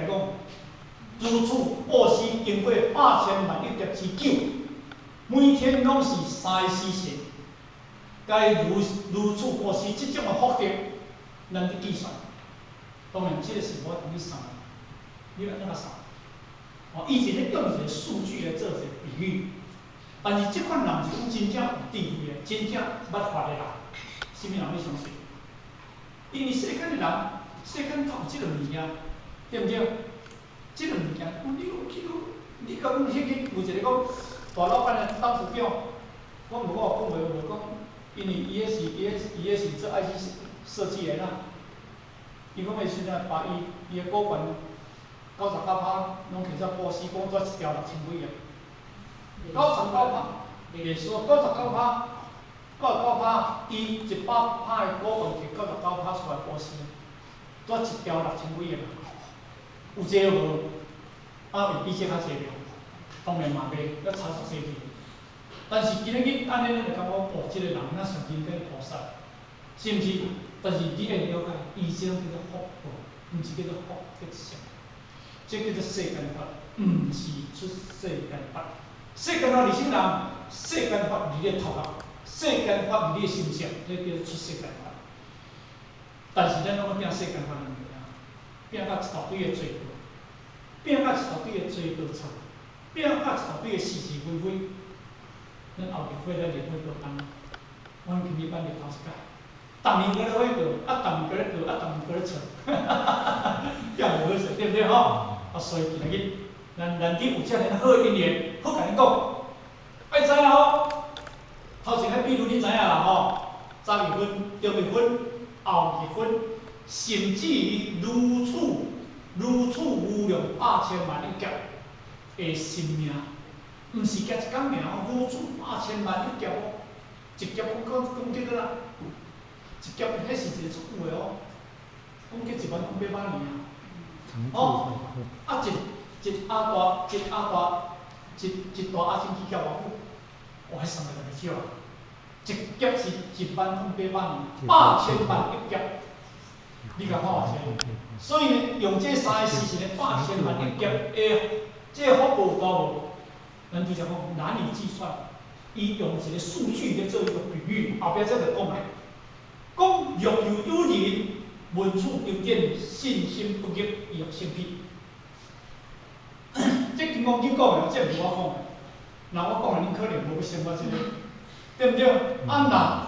你講，如此布施經過百千萬億劫之久，每天攏是三個時辰，該如如此布施這種的福德，難得計算。當然，這個是無法度去算，你按怎算？哦，伊是咧用一個數據來做一個比喻，但是這款人是講真正有智慧的，真正捌法的人，啥物人欲相信？因為世間的人，世間頭這個物件，對毋對？這個物件，你有去，你講彼個有一個講大老闆的董事長，我無我講話無講，因為伊彼是伊彼伊彼是做 IC 設計的啦。伊講彼時陣把伊伊的股權99%攏摕做布施，講做一條6000幾億。99%，袂輸九十九趴，九十九趴，伊100%的股權摕九十九趴出來布施，做一條6000幾億。有這個無？啊，會比這較濟無？當然嘛袂，閣差足濟去。但是今仔日按呢，咱就感覺哦，這個人若上真個菩薩，是毋是？但是你愛了解，伊這種叫做福報，毋是叫做福德相，這叫做世間法，毋是出世間法。世間法佇啥人？世間法佇你的頭殼，世間法佇你的心上，這叫做出世間法。但是咱攏愛拚世間法的物件，拚甲一大堆的罪過，拚甲一大堆的罪過錯，拚甲一大堆的是是非非。咱後日會來練火過班，阮今日班就頭一擺，逐年閣咧火過，啊，逐年閣咧過，啊，逐年閣咧錯，也無好勢，對毋對吼？啊，所以今仔日，咱難得有遮爾好的因緣，好共恁講，愛知影吼，頭前彼比如你知影啦吼，早日分、中日分、後日分，甚至於如此如此無量百千萬億劫的生命。毋是劫一工爾哦，如此百千萬億劫哦，一劫講講講幾多啦？一劫彼是一個足久的哦，講幾1萬零800年啊。哦，啊一一阿大一阿大一一大阿僧祇劫偌久？哇，彼算來就袂少啊！一劫是1萬零800年，百千萬億劫，你共看偌濟？所以呢，用這三個時辰的百千萬億劫的這個福報有大無？咱拄才講難以計算，伊用一個數據來做一個比喻，後壁才就講來，講若有有人聞此經典，信心不疑，意欲生彼。這金剛經講的，這毋是我講的。若我講的，恁可能無欲信我這個，對毋對？啊，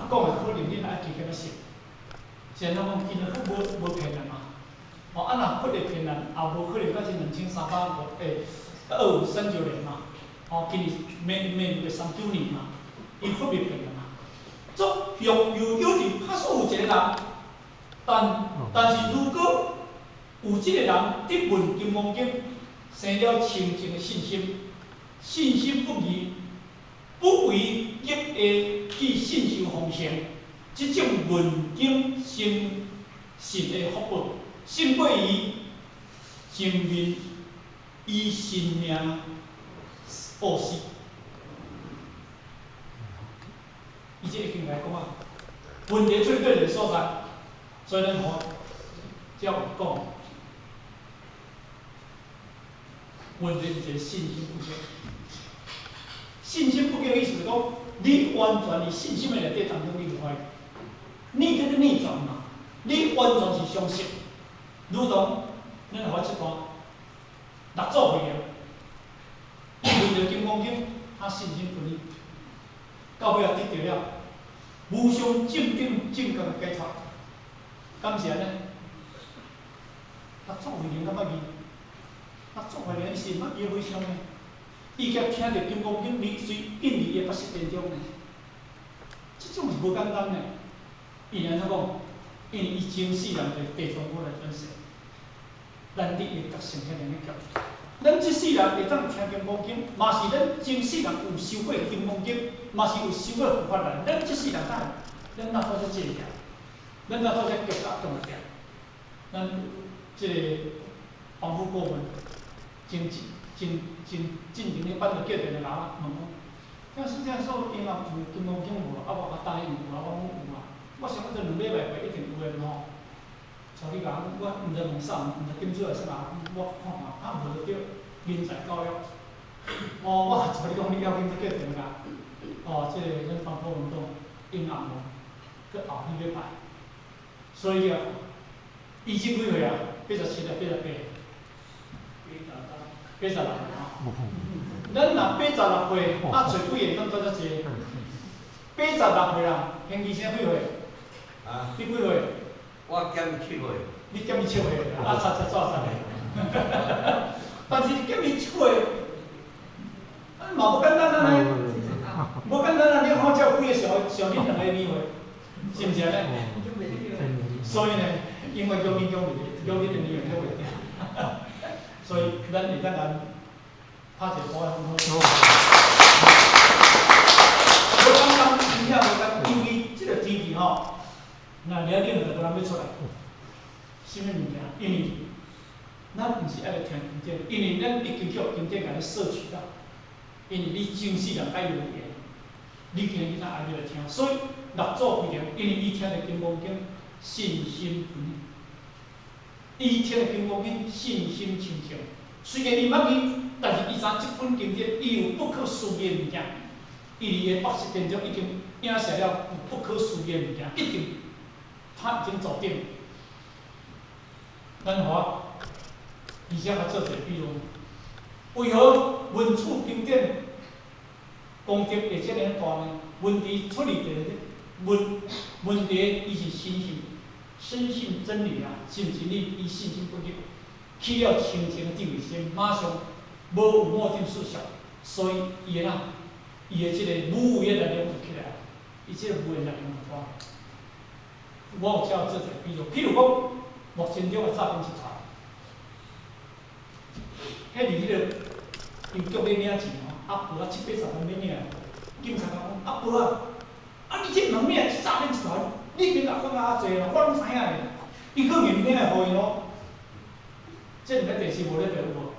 若講的可能恁愛加減仔信。是按怎講？今日佛無無騙人嘛？哦，啊，若佛會騙人，也無可能到這2305欸，2539年嘛。哦，今年明明年39年嘛，伊佛袂騙人嘛。做若有有人，假使有一個人，但是如果有這個人得聞金剛經，生了清淨的信心，信心不疑，不為業的去信受奉行，這種聞經生信的福報，勝過於前面以生命布施。伊這已經來講啊，問題出佗一個所在，所以咱吼才有講，問題是一個信心不足。信心不足的意思是講，你完全佇信心的內底當中，你無懷疑，你叫做逆轉嘛，你完全是相信，如同咱予我這段六祖慧能，伊聞著金剛經，他信心不疑，到尾仔得著了無上正等正覺的解脫，敢是按呢？六祖慧能敢捌伊？六祖慧能伊是毋捌伊的回向呢？伊共聽著金剛經，隨印佇伊的腹腹當中呢。這種是無簡單的。伊按怎講？因為伊前世人就地藏魔來轉世，難得會覺醒遐爾仔強。咱這世人會當聽金剛經，嘛是咱前世人有修過金剛經，嘛是有修過佛法來。咱這世人哪會？咱哪拄才這個？咱哪拄才覺覺中來？咱這個防腐顧問，前前前進前咧班就叫電話來問講，聽師這說經有金剛經無？啊，我答應有啊，我講有啊。我想講這2禮拜過一定有的吼。像你講，我毋知問啥，毋知金主還是啥，我看看，啊無就對，人才教育。哦，我像你講，你要緊叫電話，哦，這個咱防腐運動應暗無，閣後幾禮拜。所以啊，伊這幾歲啊？87啊，88？86吼。咱若86歲，啊，揣幾个當拄才濟？86歲啦，彭醫生幾歲？啊？你幾歲？我減伊7歲。你減伊7歲，啊，差才怎啥呢？但是減伊7歲，啊嘛無簡單啊呢，無簡單啊！你看這有幾個小小恁兩個年歲，是毋是按呢？所以呢，永遠叫恁叫你，叫你的年歲袂定。所以咱會當共拍一個鼓掌好。無簡單，真正無簡單，尤其這個天氣吼，若了冷就無人欲出來。啥物物件？因為咱毋是愛來聽經典，因為咱已經叫經典共你攝取到，因為你前世人佮伊有緣，你今日爱欲来听，所以六祖规定，因为伊听著金刚经，信心不逆。伊听著金刚经，信心清净。虽然伊毋捌去，但是伊知這本经典，伊有不可思議的物件。伊佇伊的八識田中已經影射了有不可思議的物件，一定他已經做頂。咱予我，而且較做一個比喻，為何文殊經典功德會遮爾大呢？問題出佇佇問問題，伊是深信，深信真理啊，是毋是你？伊信心不逆，起了清淨的智慧心，馬上無有末定思想，所以伊的哪，伊的這個無為的力量就起來，伊這個無為的力量就大。我有遮做一個比喻，譬如講，目前中的詐騙集團，彼佇彼個郵局咧領錢吼，阿婆啊七八十歲欲領，警察共講，阿婆啊，啊你這毋通領詐騙集團，你已經共講啊遮濟咯，我攏知影的，伊閣硬領來予伊咯。這毋咧電視無咧報有無？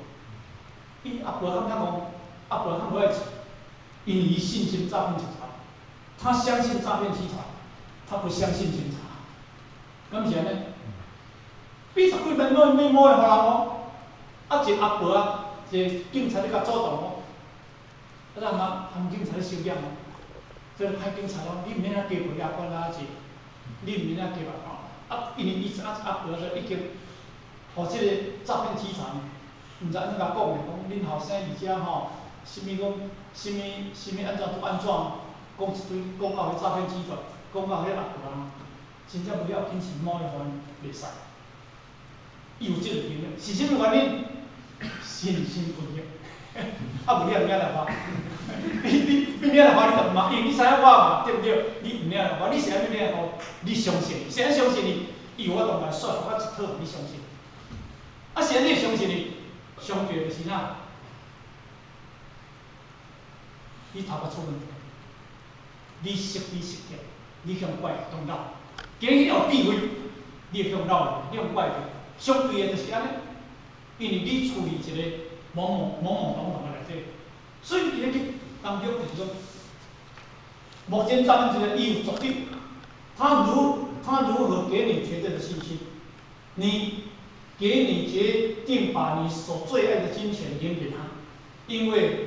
伊阿婆感覺講，阿婆較無愛錢，因為伊信心詐騙集團，他相信詐騙集團，他不相信警察，敢毋是按呢？比十幾萬買買摸來予人哦，啊一個阿婆啊，一個警察咧共阻擋哦，啊咱含警察咧收檢哦，這個歹警察哦，你毋免遐雞皮鴨管啊濟，你毋免遐雞巴吼，啊因為伊知影阿婆就已經，予這個詐騙集團，毋知按怎共講的，講恁後生佇遮吼，啥物講，啥物啥物按怎拄按怎，講一堆，講到彼詐騙集團，講到彼阿婆啊，真正無要緊是摸伊予伊袂使。伊有這個經驗，是啥物原因？信心不逆。啊，無你也毋領來花，你你你領來花，你就毋嘛，因為你知影我嘛，對毋對？你毋領來花，你是按怎領來花？你相信伊，是按相信伊，伊有法度來說服我一套，你相信。啊，是按你相信伊，相對就是哪？你頭殼出問題，你識你識見，你向怪向老，今日你有智慧，你會向老，你向怪。相對的就是按呢，因為你處於一個懵懵懵懵懂懂的內底，所以佇咧去當中就是講，目前咱們這個伊有絕對，他如何給你絕對的信心？你給你決定把你所最愛的金錢連給他，因為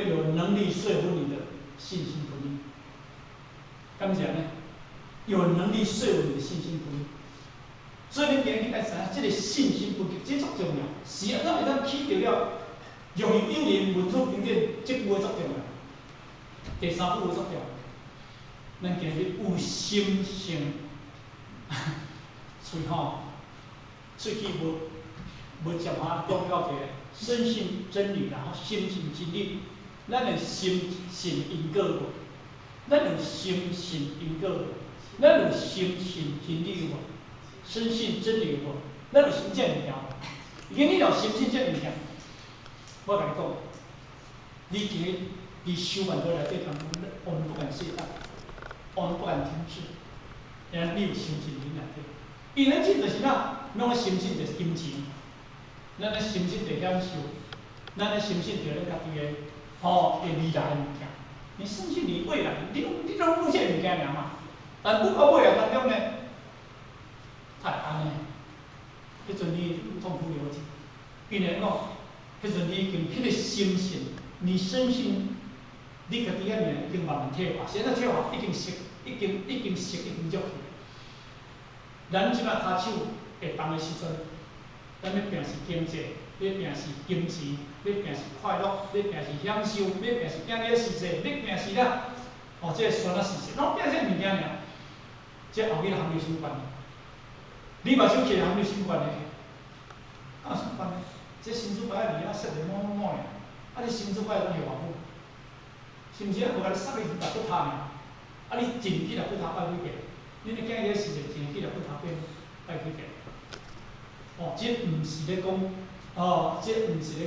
有能力說服你的信心不逆。敢講呢？有能力說服你的信心不逆。所以恁今日愛知影，這個信心不逆，這足重要。是啊，咱會當起著了，容易有人文殊經典，這句話足重要。第三句話足重要。咱今日有心性，喙吼，喙齒無無講話講到這個，深信真理，然後深信真理。咱會深信因果無？咱有深信因果無？咱有深信真理無？深信真理無？咱有信這物件無？因為你若深信這物件，我共你講，你今日佇修萬道內底當中，我們不敢懈怠，我們不敢停止，因為你有深信佇內底。因為這就是哪，攏深信就是金錢，咱咧深信著享受，咱咧深信著咱家己的吼的未來的物件。你深信你未來，你攏這物件爾嘛？但不到尾來當中呢，才會按呢。彼陣你痛哭流涕，因為講，彼陣你已經彼個深信，你深信你家己的命已經慢慢退化，現在退化已經熟，已經熟，已經弱去。咱這擺跤手會動的時陣，咱欲拼是經濟，欲拼是金錢，欲拼是快樂，欲拼是享受，欲拼是囝兒的事業，欲拼是啥？哦，這個孫仔事業，攏拼這物件爾。這後日含你啥關係？你目睭起來含你啥關係？敢有啥關係？這身軀擺佇遐說的某某某爾，啊你身軀擺當會偌久？是毋是啊？無共你殺去肋骨頭爾，啊你一日去肋骨頭拜幾遍？恁的囝兒時陣一日去肋骨頭拜拜幾遍？哦，這毋是咧講，哦，這毋是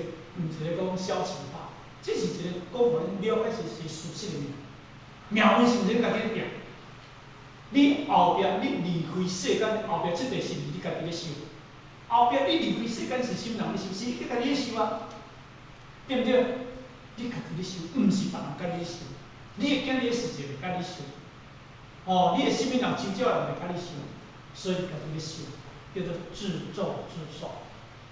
咧講消遣話，這是一個講予恁了解是事實的物件。命運是毋是你家己咧定？你後壁你離開世間，後壁這塊是毋是你家己咧受？後壁你離開世間是啥物人咧受？是你家己咧受啊，對毋對？你家己咧修，毋是別人共你修。你的囝咧是會共你修，哦，你的身邊人真少人會共你修，所以家己咧修，叫做自作自受。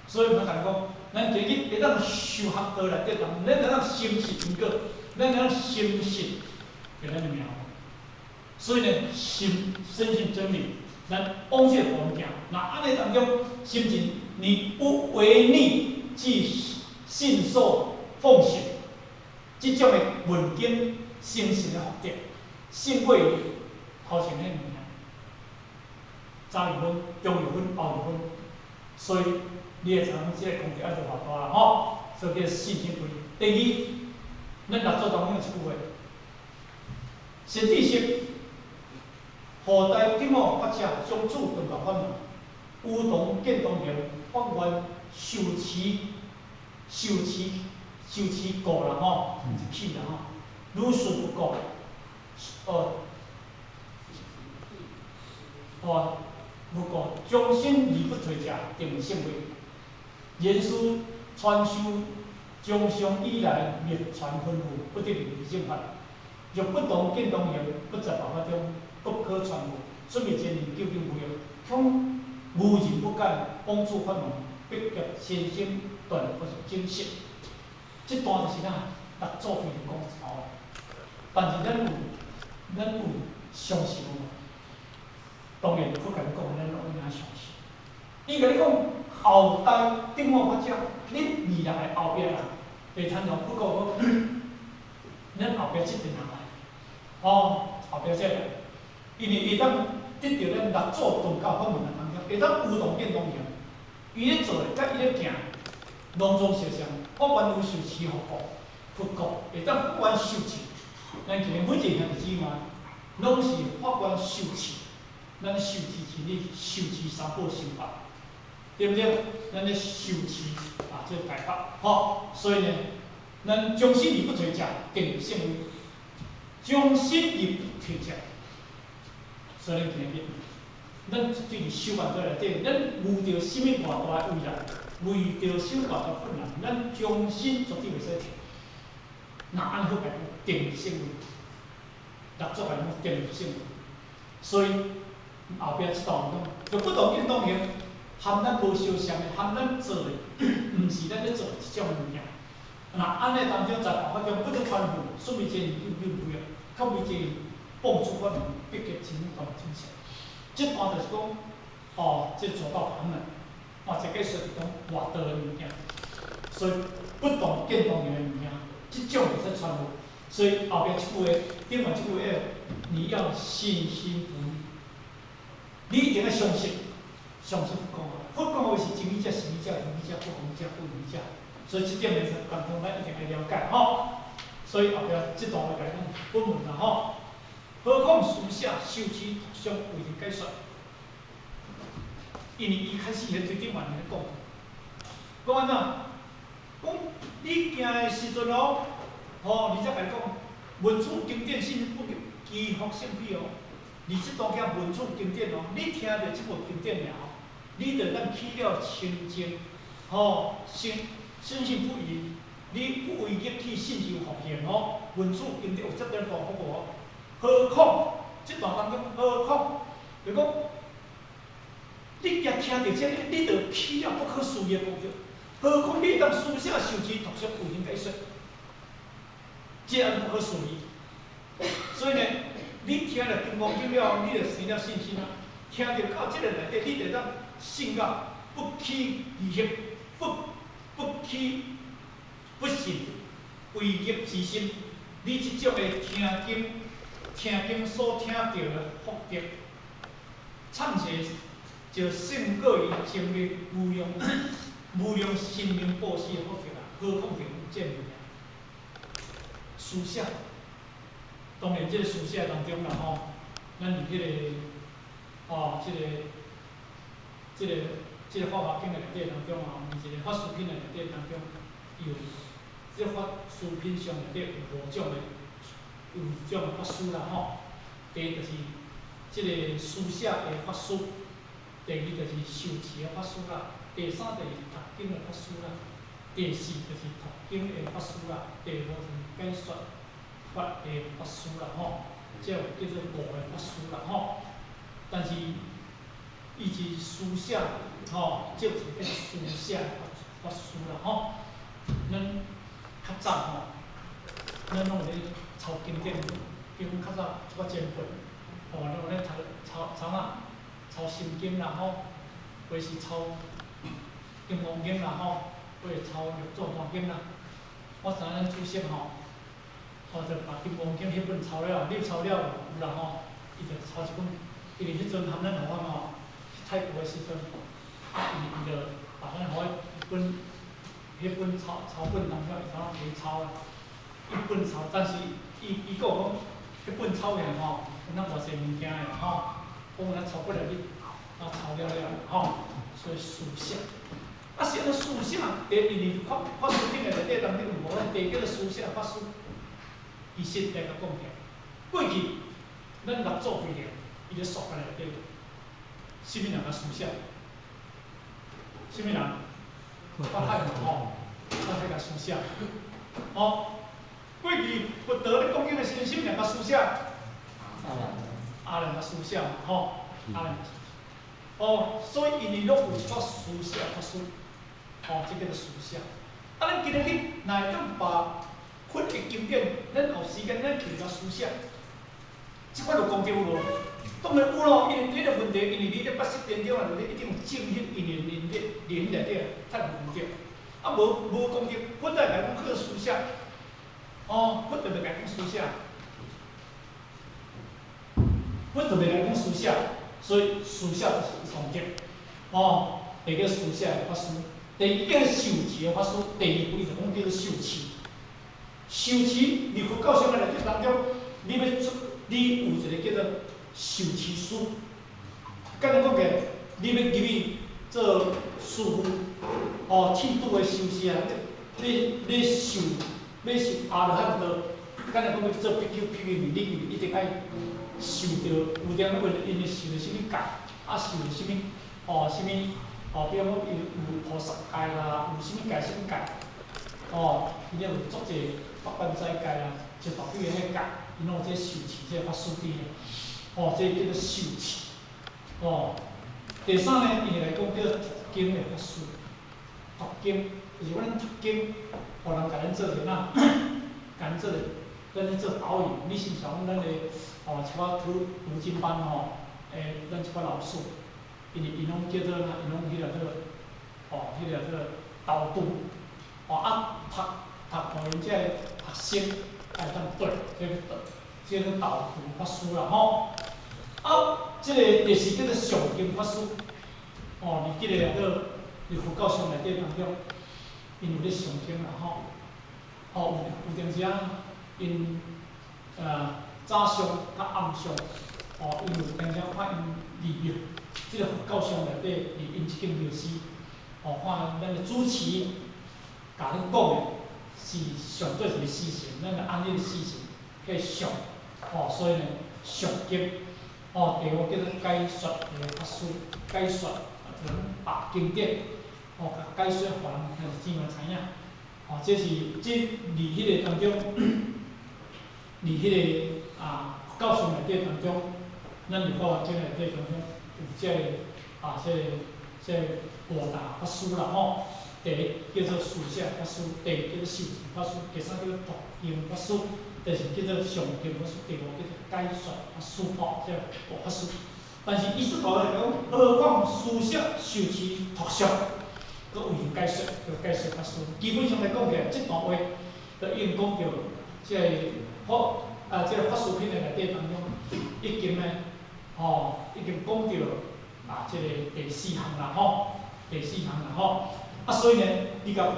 所以我共你講，咱今日會當修學道內底，咱會當深信因果，咱會當深信給咱的命。所以呢，心深信真理，咱往這個部分行。若按呢當中，心情你不違逆，即信受奉行，這種的問經誠實的福德，勝過於頭前彼物件，早二分、中二分、後二分，所以你會知影這個功德愛做偌大啦吼，所以叫信心不疑。第二，咱六祖當中有一句話：善知識，後代頂某法者將此頓教法門，有同見當行，發願受持、受持、受持故啦吼，毋是起啦吼。如是不故，哦，哦，不故，終身而不退者，定為聖位。言師傳授終上以來密傳吩咐，不得離正法。若不同見當行，不在辦法中，不可傳授。說明真理究竟無用，恐無人不解，往此法門，必劫先生斷不是正實。這段就是啥？六祖非常講頭。但是咱有相信無？當然，佛共你講，咱攏應該相信。伊共你講後代頂某法者，恁未來的後壁人，會參像佛講講，咱後壁這陣人來，哦，後壁這個，因為會當得著咱六祖頓教法門的當中，會當有同見當行，伊咧做的，佮伊咧行，攏總相像，發願有受持佛故，佛故會當發願受持。咱今日每一個兄弟姊妹，攏是發願受持，咱受持真理，受持三寶心法，對毋對？咱咧受持啊，這個大法，吼，所以呢，咱終身而不退者，定有聖位；終身而不退者，所以咱今日，咱絕對是修行在內底，咱遇著啥物偌大的危難，遇著啥物偌大困難，咱終身絕對袂使退。若按呢好來講，定聖位，六祖來講定聖位，所以後壁這段講，就不同見當行，含咱無相像的，含咱做的，毋是咱咧做的這種物件。若按呢當中在辦法中不得傳付，說明這有有有用，較為這放出法門，必結真斷真相。這段就是講，哦，這做到法門，哦，這個說是講外道的物件，所以不同見當行的物件。這種會使傳付，所以後壁這句話，頂懸這句話，你要信心不疑，你一定要相信，相信佛講話，佛講話是真理者、實理者、如理者、不空者、不疑者，所以這點呢，當中咱一定愛了解吼。所以後壁這段話來講，本文啦吼，何況書寫受持讀誦為了解說，因為伊開始彼最頂懸咧講，講按怎？講你行的時陣哦，吼，而且共你講，聞此經典信不疑，其福勝彼哦。你這當叫聞此經典哦，你聽著這部經典爾吼，你就當起了清淨，吼，信深信不疑，你不為逆去信受奉行哦。聞此經典有這麼大福報哦。何況這段當中，何況就講，你若聽著這个，你就起了不可思議的功德。何況你當書寫受持讀誦有閒解說，這樣不可思議。所以呢，你聽了金剛經了後，你就生了信心啊。聽著到這個內底，你就當信到不起疑惑，不起不信違逆之心。你這種的聽經，聽經所聽著的福德，創世就勝過於前面無量無量生命布施的福德啊！何況是這物件？書寫，當然這個書寫當中啦吼，咱佇彼個，哦，這個法華經的內底當中吼，毋是一個法師品的內底當中，有這個法師品上內底有五種的，有五種的法師啦吼。第一就是這個書寫的法師，第二就是受持的法師啦，第三就是讀經的法師啦，第四就是讀經的法師啦，第五就是解說法的法師啦吼，這有叫做五个法師啦吼。但是伊是書寫吼，這有一個叫做書寫法師啦吼。咱較早吼，咱攏有咧抄經典，比如講較早一寡前輩，吼，咱有咧讀抄抄啥？抄心經啦吼，或是抄金剛經啦吼，或是抄六祖壇經啦。我知影咱祖先吼，吼就把金剛經彼本抄了，你抄了有啦吼，伊就抄一本，因為彼陣含咱台灣吼，去泰國的時陣，啊伊伊就把咱予彼本，彼本抄抄本當中，伊怎摕抄啊？一本抄，但是伊伊閣有講，彼本抄起來吼，有那偌濟物件的吼，講咱抄過來你啊抄了了吼，所以書寫。啊是按怎書寫？第一，因為法法師經的內底當中有無咱第一叫做書寫法師？其實來共講起來，過去咱六祖規定，伊咧說法內底，啥物人共書寫？啥物人？法海嘛吼，法海共書寫。吼，過去佛陀咧講經的時陣，啥物人共書寫？阿難共書寫嘛吼，阿難。哦，所以𪜶攏有一寡書寫法師，吼，這叫做書寫。啊，咱今日去，若會當把佛的經典，咱有時間咱去共書寫，這款有功德有無？當然有咯，因為第一個問題，因為你咧八識田中啊，你一定有種彼因緣因咧連內底，才有功德。啊，無無功德，佛才會共講去書寫。哦，佛就袂共講書寫，佛就袂共講書寫，所以書寫就是有功德。哦，第一個書寫的法師，第二叫受持的法師，第二步伊就講叫做受持。受持佇佛教上的內底當中，你欲出，你有一個叫做受持師。簡單講起來，你欲入去做師父，哦，剃度的修士啊，你你受欲受阿羅漢道，簡單講欲做比丘、比丘尼，你一定愛受著有點問，𪜶受著啥物戒，啊受著啥物，哦，啥物，哦，比如講伊有菩薩戒啦，有啥物戒、啥物戒，哦，伊咧有足濟八關齋戒啦，就代表彼個戒，𪜶攏有這受持這個法師佇咧，哦，這叫做受持，哦。第三呢，伊會來講叫讀經的法師，讀經就是阮讀經，予人共咱做者哪，共咱做者，咱咧做導引。你是毋是講咱的哦，一寡讀讀經班吼，咱一寡老師，因為𪜶攏叫做哪，𪜶攏彼個做，哦，彼個做導讀，哦啊讀讀，予𪜶這個學生會當對，這個這個導讀法師啦吼。啊，這個第四叫做誦經法師，哦，佇這個叫佇佛教上內底當中，𪜶有咧誦經啦吼，哦，有有陣時啊，𪜶早誦佮暗誦，哦，𪜶有陣時看𪜶利用這個佛教上內底，佇𪜶這間廟寺，哦，看咱的主持共恁講的是上做一個時辰，咱就按彼個時辰去誦，哦，所以呢，誦經。哦，第五叫做解說的法師，解說啊，就把經典，哦，共解說予人兄弟姊妹知影。哦，這是這佇彼個當中，佇彼個啊佛教書內底當中，咱佇法華經內底當中有這個啊，這個這個五大法師啦吼。第一叫做書寫法師，第二叫做受持法師，第三叫做讀經法師，第四叫做誦經法師，第五叫做解說法師吼，這五法師。但是意思大來講，何況書寫、受持、讀誦，閣有閒解說，叫解說法師。基本上來講起來，這段話就已經講著這個法啊，這個法師品的內底當中，已經呢，吼，已經講著啊，這個第四項啦吼，第四項啦吼。啊，所以呢，你共看，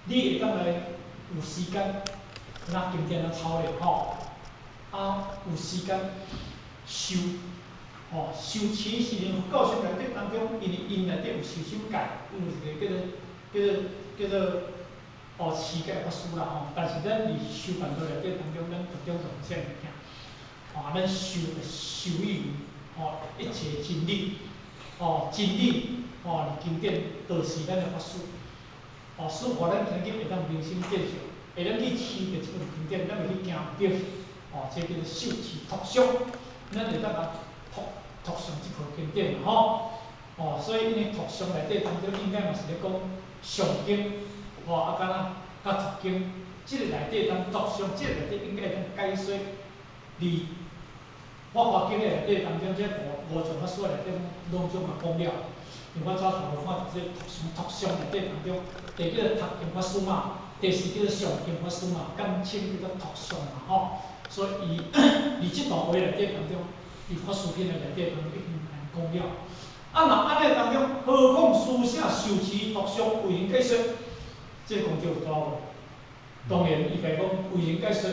你會當來有時間，拿經典來抄咧吼，啊，有時間修，吼，修持是連佛教書內底當中，因為𪜶內底有受什物戒，有一個叫做叫做叫做哦持戒法師啦吼。但是咱佇修辦道內底當中，咱着重重這物件，吼，咱修修以吼一切真理，吼真理。吼，佇經典都是咱的法師，哦，使予咱今日會當明心見性，會當去持著這本經典，咱袂去驚著。哦，這叫做受持讀誦，咱會當共讀讀誦這部經典吼。哦，所以𪜶讀誦內底當中應該嘛是咧講誦經，吼啊，敢若佮讀經，這個內底當讀誦，這個內底應該會當解說佇法華經的內底當中，這五五種法師內底攏總嘛講了。因為我早頭無看著這讀誦讀誦內底當中，第一叫做讀經法師嘛，第四叫做誦經法師嘛，簡稱叫做讀誦嘛吼。所以伊佇這段話內底當中，佇法師品的內底當中已經講了。啊，若按呢當中，何況施捨受持讀誦為行解說，這個功德有大無？當然，伊家講為行解說，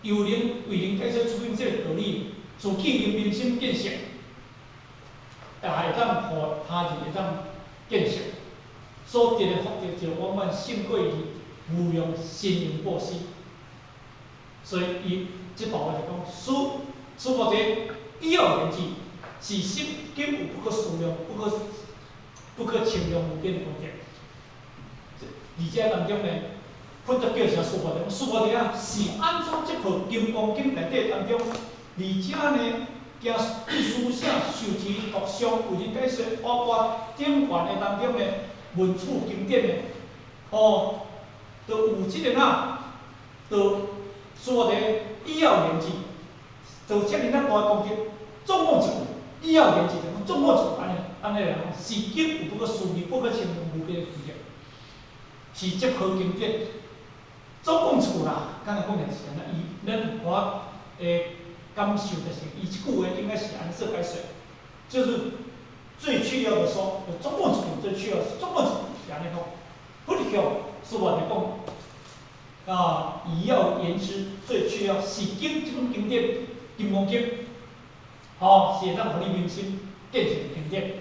猶能為行解說出現這個道理，自己能明心見性，也會當予他人會當見性，所得的福德就遠遠勝過於無量身形布施。所以伊這段話就講，須菩提，以要言之，是心經有不可思量、不可稱量無邊的功德。而這當中呢，佛陀叫啥須菩提？須菩提啊，是按怎這部《金剛經》內底當中，而且呢，經施捨受持讀誦為行解說，包括頂懸的當中呢，文殊經典的，哦，就有這個哪，就須菩提以要言之，就遮爾仔大的功德，總共一句，以要言之就講總共一句按呢，按呢來講，是經有不可思議、不可稱量無邊的功德，是這部經典，總共一句啦，敢若講的是按呢，伊咱我的感受就是，伊這句話應該是按怎解說，就是最主要的說，總共一句最主要，總共一句是按呢講，佛向須菩提講，啊，以要言之，最主要是經這本經典《金剛經》，吼，是會當予你明心見性的經典。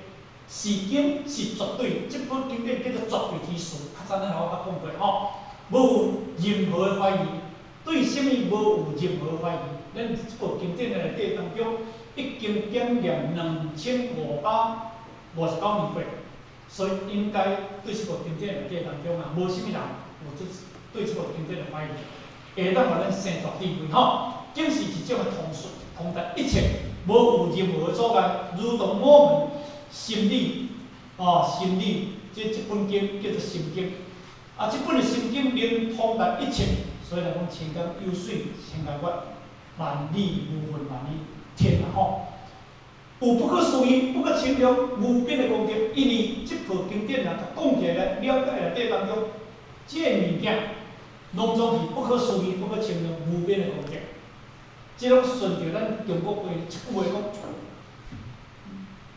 是經是絕對，這本經典叫做絕對之事，較早咱我捌講過吼，無任何的懷疑，對啥物無有任何懷疑。咱這部經典的內底當中，已經檢驗2559年過，所以應該對這部經典內底當中啊，無啥物人有這對這部經典的懷疑，會當予咱生大智慧吼。經是一種的通說，通達一切，無有任何阻礙，如同我們心理，哦，心理，這本經叫做心經，啊，這本的心經能通達一切，所以來講，千江有水千江月，萬里無雲萬里天啊吼。有不可思議、不可稱量、無邊的功德，因為這部經典啊，講起來了解內底當中，這個物件攏總是不可思議、不可稱量、無邊的功德。這攏順著咱中國話一句話講，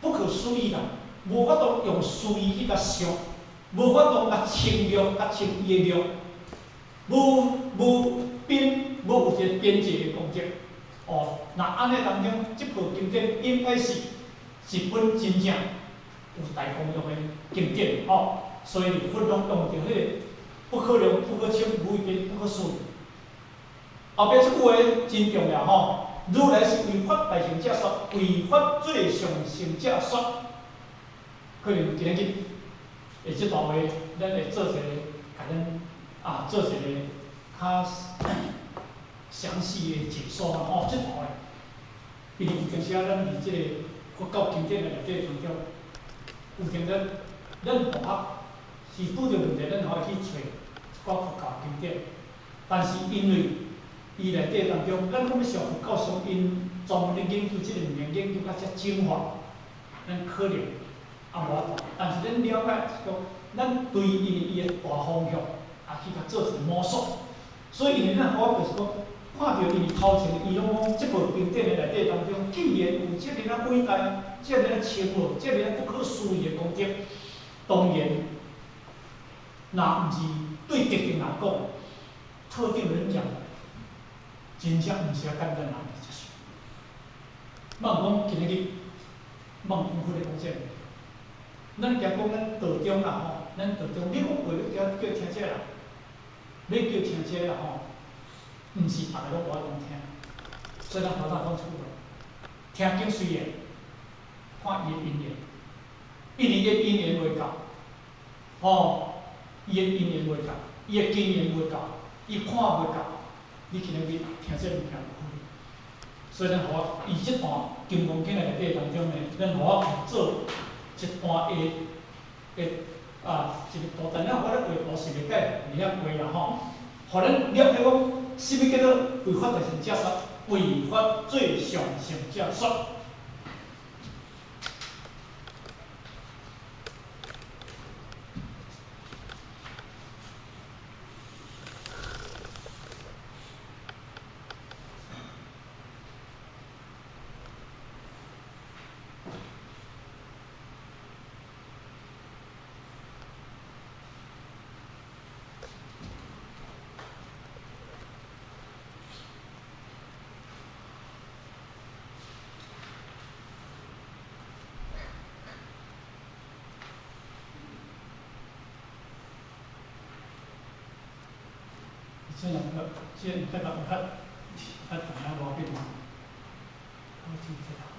不可思議啦，無法度用思維去共想，無法度共稱量、共稱伊的量，無邊、無有一個邊際的功德。哦，若按呢當中，這部經典應該是一本真正有大功用的經典吼。所以佛攏用著彼個不可量、不可稱、無邊、不可思議。後壁這句話真重要吼，如來是為發大乘者說，為發最上乘者說。可能今日會這段話，咱會做一個，共咱啊做一個較詳細的解說啦吼。這段話，因為有陣時啊，咱佇這個佛教經典的內底當中，有陣咱咱同學是拄著問題，咱會去揣一寡佛教經典，但是因為伊內底當中，咱講欲上佛教上𪜶專門咧研究這個物件，研究甲遮精華，咱可能也無法度。但是咱了解是講，咱對伊伊的大方向，也去共做一個摸索。所以因為咱我就是講，看著伊頭前，伊攏講這部經典的內底當中，既然有遮爾仔偉大、遮爾仔深奧、遮爾仔不可思議的功德，當然，若毋是對特定人講，特定人講，真正毋是遐簡單人會接受。莫講今仔日，莫講佛咧講這個，咱驚講咱道中啦吼，咱道中，你講話欲叫聽這個人，欲叫聽這個啦吼，毋是逐個攏有法度聽。所以咱頭先講一句話，聽經隨緣，看伊的因緣，因為伊的因緣袂夠，吼，伊的因緣袂夠，伊的經驗袂夠，伊看袂夠，你今仔日聽這物件無可能。所以咱予我伊這段金剛經內底當中呢，咱予我做一段的啊一個圖，但咱我咧畫圖是袂解袂曉畫啦吼。予咱了解講，啥物叫做違法大乘者說，違法最上乘者說。這兩個，這代表較較大影無要緊嘛。我注意這個。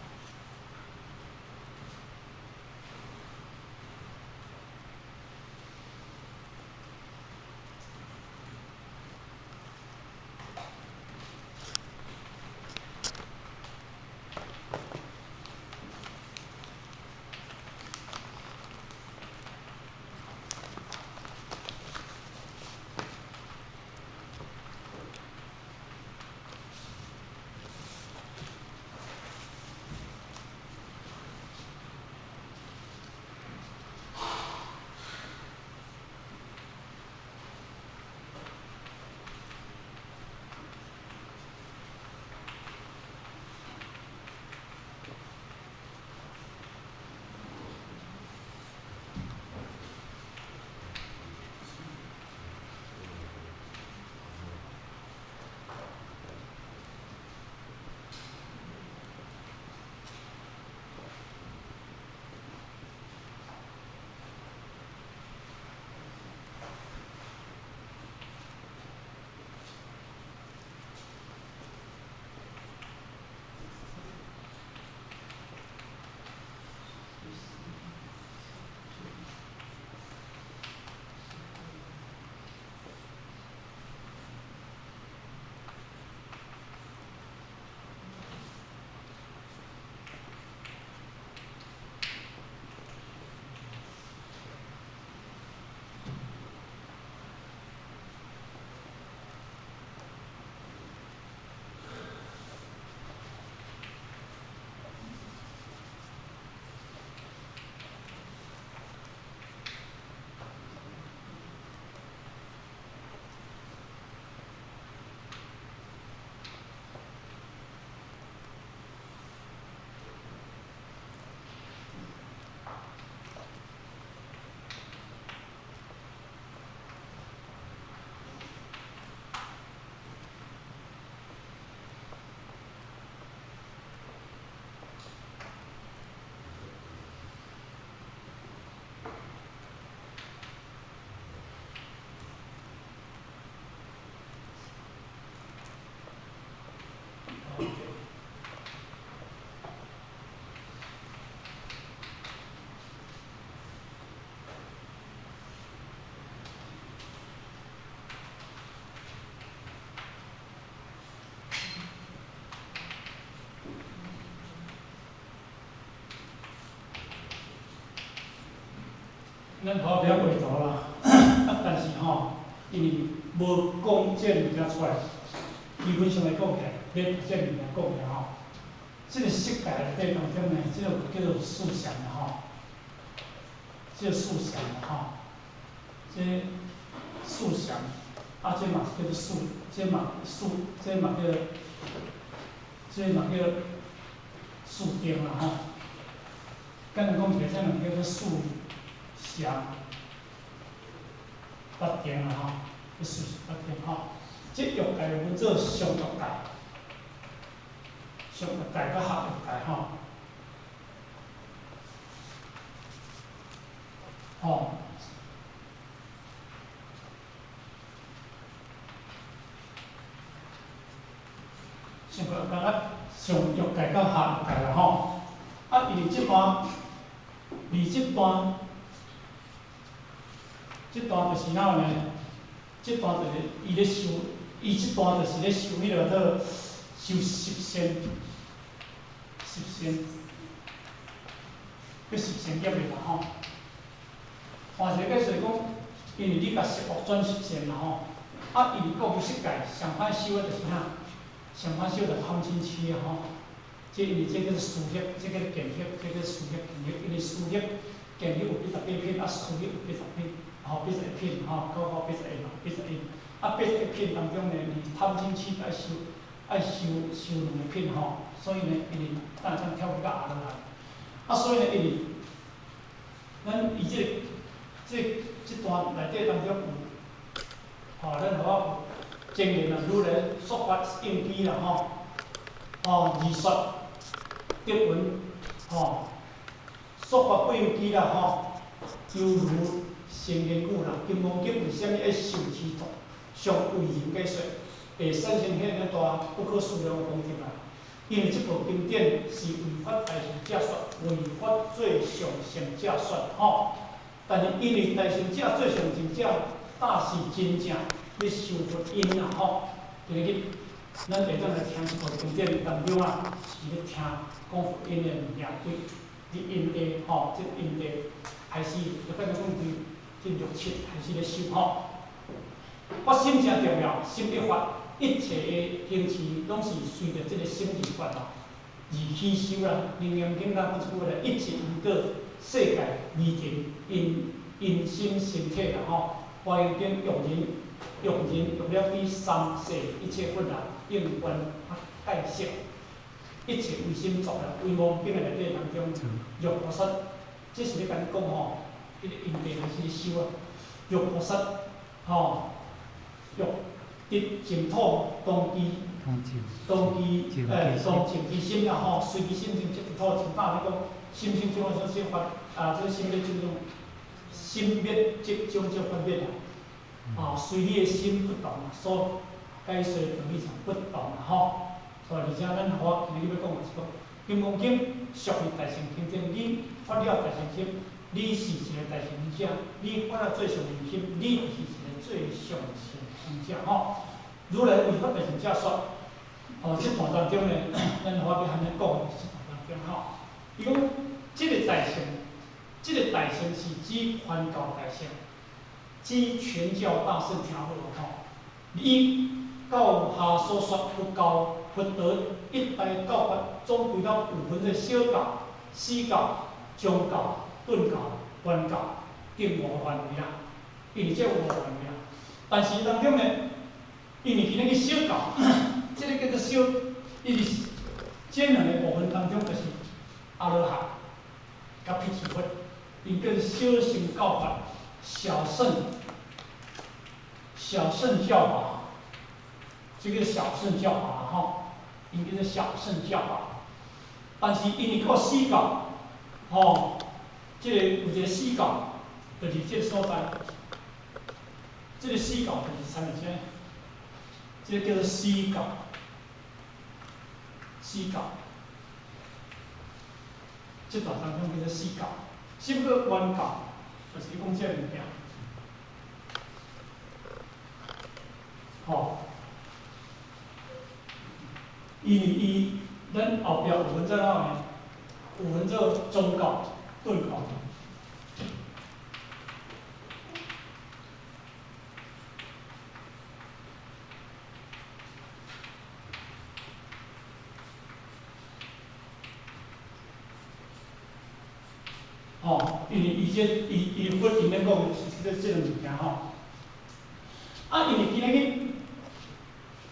咱好不要画图啦，啊，但是吼，因為無講這個物件出來，基本上來講起來，欲把這個物件講起來吼，這個色界內底當中呢，這個叫做四相啦吼，這個四相啦吼，這四相，啊，這嘛是叫做四，這嘛四，這嘛叫，這嘛叫四定啦吼。簡單講起來，這兩叫做四相八定啦吼，這四相八定吼。這欲界分做上欲界、上欲界佮下欲界吼。吼。上欲界佮上欲界佮下欲界啦吼。啊，伊伫這段，佇這段，這段就是哪呢？這段就是伊咧修，伊這段就是咧修彼個做修十善，十善，叫十善業的啦吼。換一個解說講，因為你共十惡轉十善啦吼，啊，因為閣無色界上歹修的就是啥？上歹修就貪嗔癡啊吼。這因為這叫做事業，這叫見業，這叫事業見業，因為事業見業有88品，啊事業有80品，吼81品，吼九九81嘛，81，啊81品當中呢，你貪嗔癡愛修，愛修修兩個品吼，所以呢，因為等下跳去到阿羅漢，啊所以呢，因為咱伊這個這這段內底當中有，吼咱予我有證言啊，如來說法應機啦吼，吼二說。德文吼，說法不應機啦吼，猶如聖言語啦。金剛經為啥物愛受持讀？上為人解說，會產生遐爾大不可思量的功德啦。因為這部經典是為法大乘者說，為法最上乘者說吼。但是因為大乘者最上乘者，大是真正咧修佛因啦吼。今日咱下當來聽這部經典當中啊，是咧聽講佛因的物件，對佇因地吼，這因地開始，就變做講對這六七開始咧修吼。發心誠重要，心一發，一切的行持攏是隨著這個心而發啦，而起修啦。楞嚴經咱講一句話咧，一切因果，世界離塵因因心生體啦吼。華嚴經欲人欲人欲了知三世一切佛啦，應願法界色，一切唯心造啦。唯望經的內底當中，欲菩薩，這是咧共你講吼，彼個因地開始修啊，欲菩薩吼，欲得淨土當機，當機當淨其心啦吼，隨其心淨淨土淨大咧講，心生種種說法啊，這個心滅種種，心滅即種種分別啦。啊，隨你的心不同，所解說道理上不同啦吼。所以而且咱我今日欲講的是講，《金剛經》屬於大乘經典，你發了大乘心，你是一個大乘者；你發了最上乘心，你就是一個最上乘者吼。如來為法大乘者說，哦，這段當中呢，咱我欲按呢講，這段當中吼，伊講這個大乘，這個大乘是指權教大乘。指權教大乘聽好吼，以教下所說佛教佛道一大教法，總歸了有分做小教、細教、中教、頓教、圓教，等五個範圍啦。因為這五個範圍啦，但是當中呢，因為今日去小教，這個叫做小，因為這兩個部分當中就是阿羅漢佮辟支佛，𪜶叫做小乘教法。小乘，小乘教法，這個小乘教法吼，𪜶叫做小乘教法。但是因為閣細教，吼，這個有一個細教，就是這個所在，這個細教就是啥物這個？這個叫做細教，細教，這段當中叫做細教，只不過圓教。就是講這個物件，吼，因為伊咱後壁有分做哪呢？有分做中教、頓教。吼，因為伊這伊伊佛經咧講是這個這個物件吼。啊，因為今日去，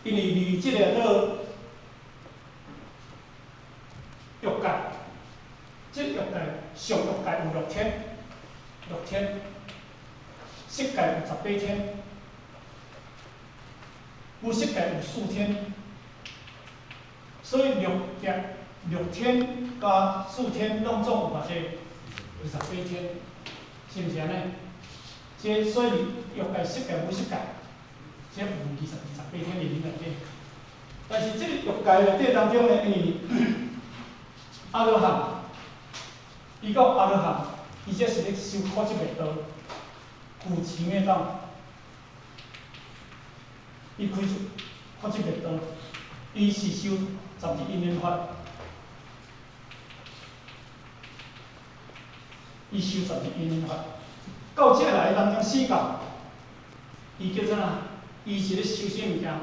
因為離這個做欲界，這欲界上欲界有六天，六天，色界有18天，無色界有4天，所以六界六天加4天，攏總有偌濟？28天，是毋是按呢？這所以欲界、色界、無色界，這有28天佇恁內底。但是這個欲界內底當中呢，因為阿羅漢，伊講阿羅漢，伊這是咧修苦集滅道，具持灭道，伊开出发出灭道，伊是修十二因缘法，伊修十二因缘法。到这来当中四教，伊叫做啥？伊是咧修啥物件？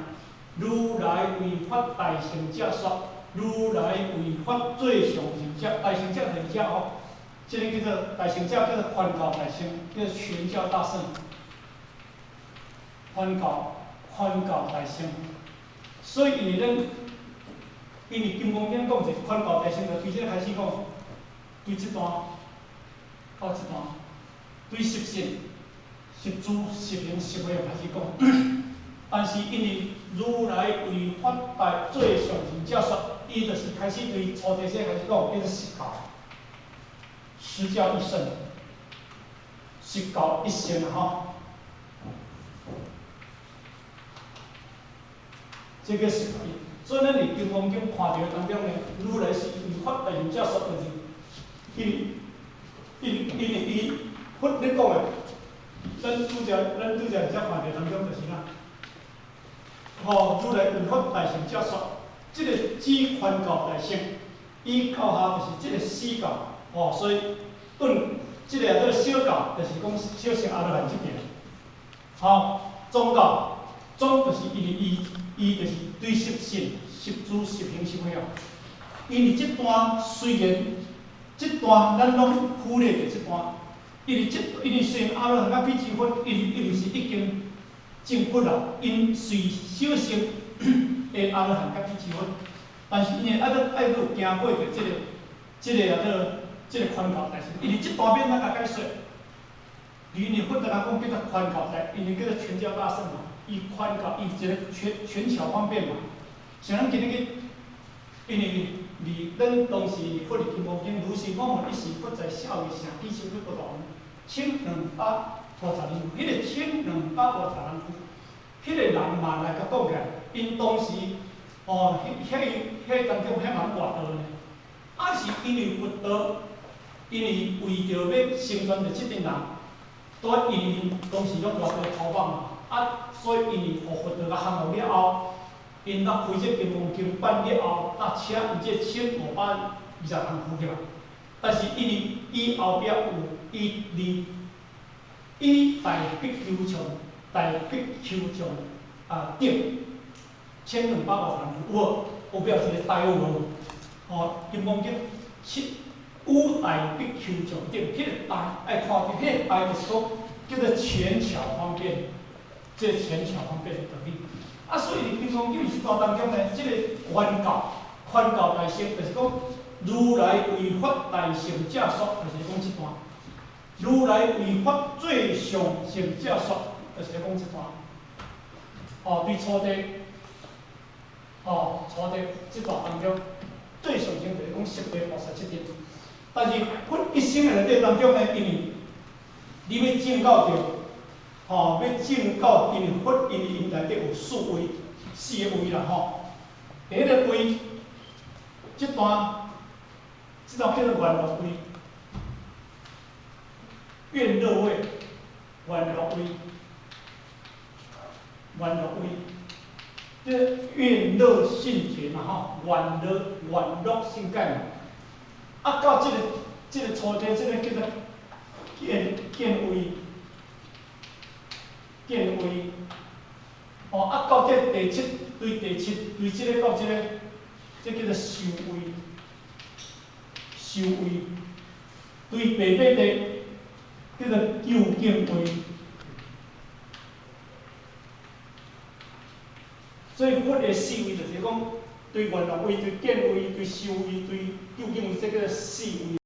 如來為法大乘者說，如來為法最上乘者，大乘者就是遮哦。這個叫做大乘者，叫做寬教大乘，叫做權教大聖。寬教，寬教大乘。所以因為咱，因為金剛經講者寬教大乘，就對這個開始講，對這段到這段，對十信、十住、十行、十位開始講。但是因為如來為法大最上乘者說，伊就是開始對初地者開始講，叫做實教。實教一乘，實教一乘吼，這個是，所以咱佇金剛經看著當中呢，如來是為法大乘者說，就是因為伊佛咧講的，咱拄則才看著當中就是啥？吼，如來為法大乘者說，這個指寬教大乘，伊教下就是這個四教，吼，所以。頓，這個叫做小教，就是講小乘阿羅漢這邊。吼，中教，中就是因為伊，伊就是對十信、十住、十行、十位哦。因為這段雖然，這段咱攏忽略著這段，因為雖然阿羅漢佮辟支佛，伊毋是已經證佛啦，𪜶雖小乘的阿羅漢佮辟支佛，但是𪜶愛閣愛閣有行過著這個叫做。這個寬教大乘，因為這大邊咱共解說，因為佛陀講叫做寬教大，因為叫做權教大聖嘛，伊寬教伊一個權巧方便嘛。像咱今日去，因為佇咱當時佛佇金剛經，如是我聞，彼時佛在舍衛城只身去葡萄園，千兩百五十人，彼個千兩百五十人，彼個人嘛來共講起來，𪜶當時哦，彼當中遐嘛活道呢，啊是因為佛陀。因為為著欲成全著這陣人，都因為當時攏活道逃亡嘛，啊，所以因為予佛陀共降服了後，𪜶才開這金剛經版了後，才請這1520人扶起來。但是因為伊後壁有伊佇伊大比丘像大比丘像啊頂1250人有無？後壁有一個大有無？吼，金剛經七。五大比丘像頂，彼個大愛看著，彼個大就是講叫做權巧方便，這個權巧方便的道理。啊，所以佇金剛經這段當中呢，這個寬教，寬教大乘就是講如來為法大乘者說，就是講這段；如來為法最上乘者說，就是講這段。哦，對初地，哦，初地這段當中最上乘就是講十地菩薩這段。但是佛一生的內底當中呢，因為你欲證到著，吼，欲證到，因為佛因為𪜶內底有四位，四個位啦吼。第一個位，這段叫做願樂位，願樂位，願樂位，願樂位，這願樂信解嘛吼，願樂願樂信解嘛。啊，到這個初地，這個叫做見位，見位。哦，啊，到這第七，對第七，對這個到這個，這叫做修位，修位。對第八地，叫做究竟位。所以佛的四位就是講，對願樂位、對見位、對修位、對究竟位，這叫做四位。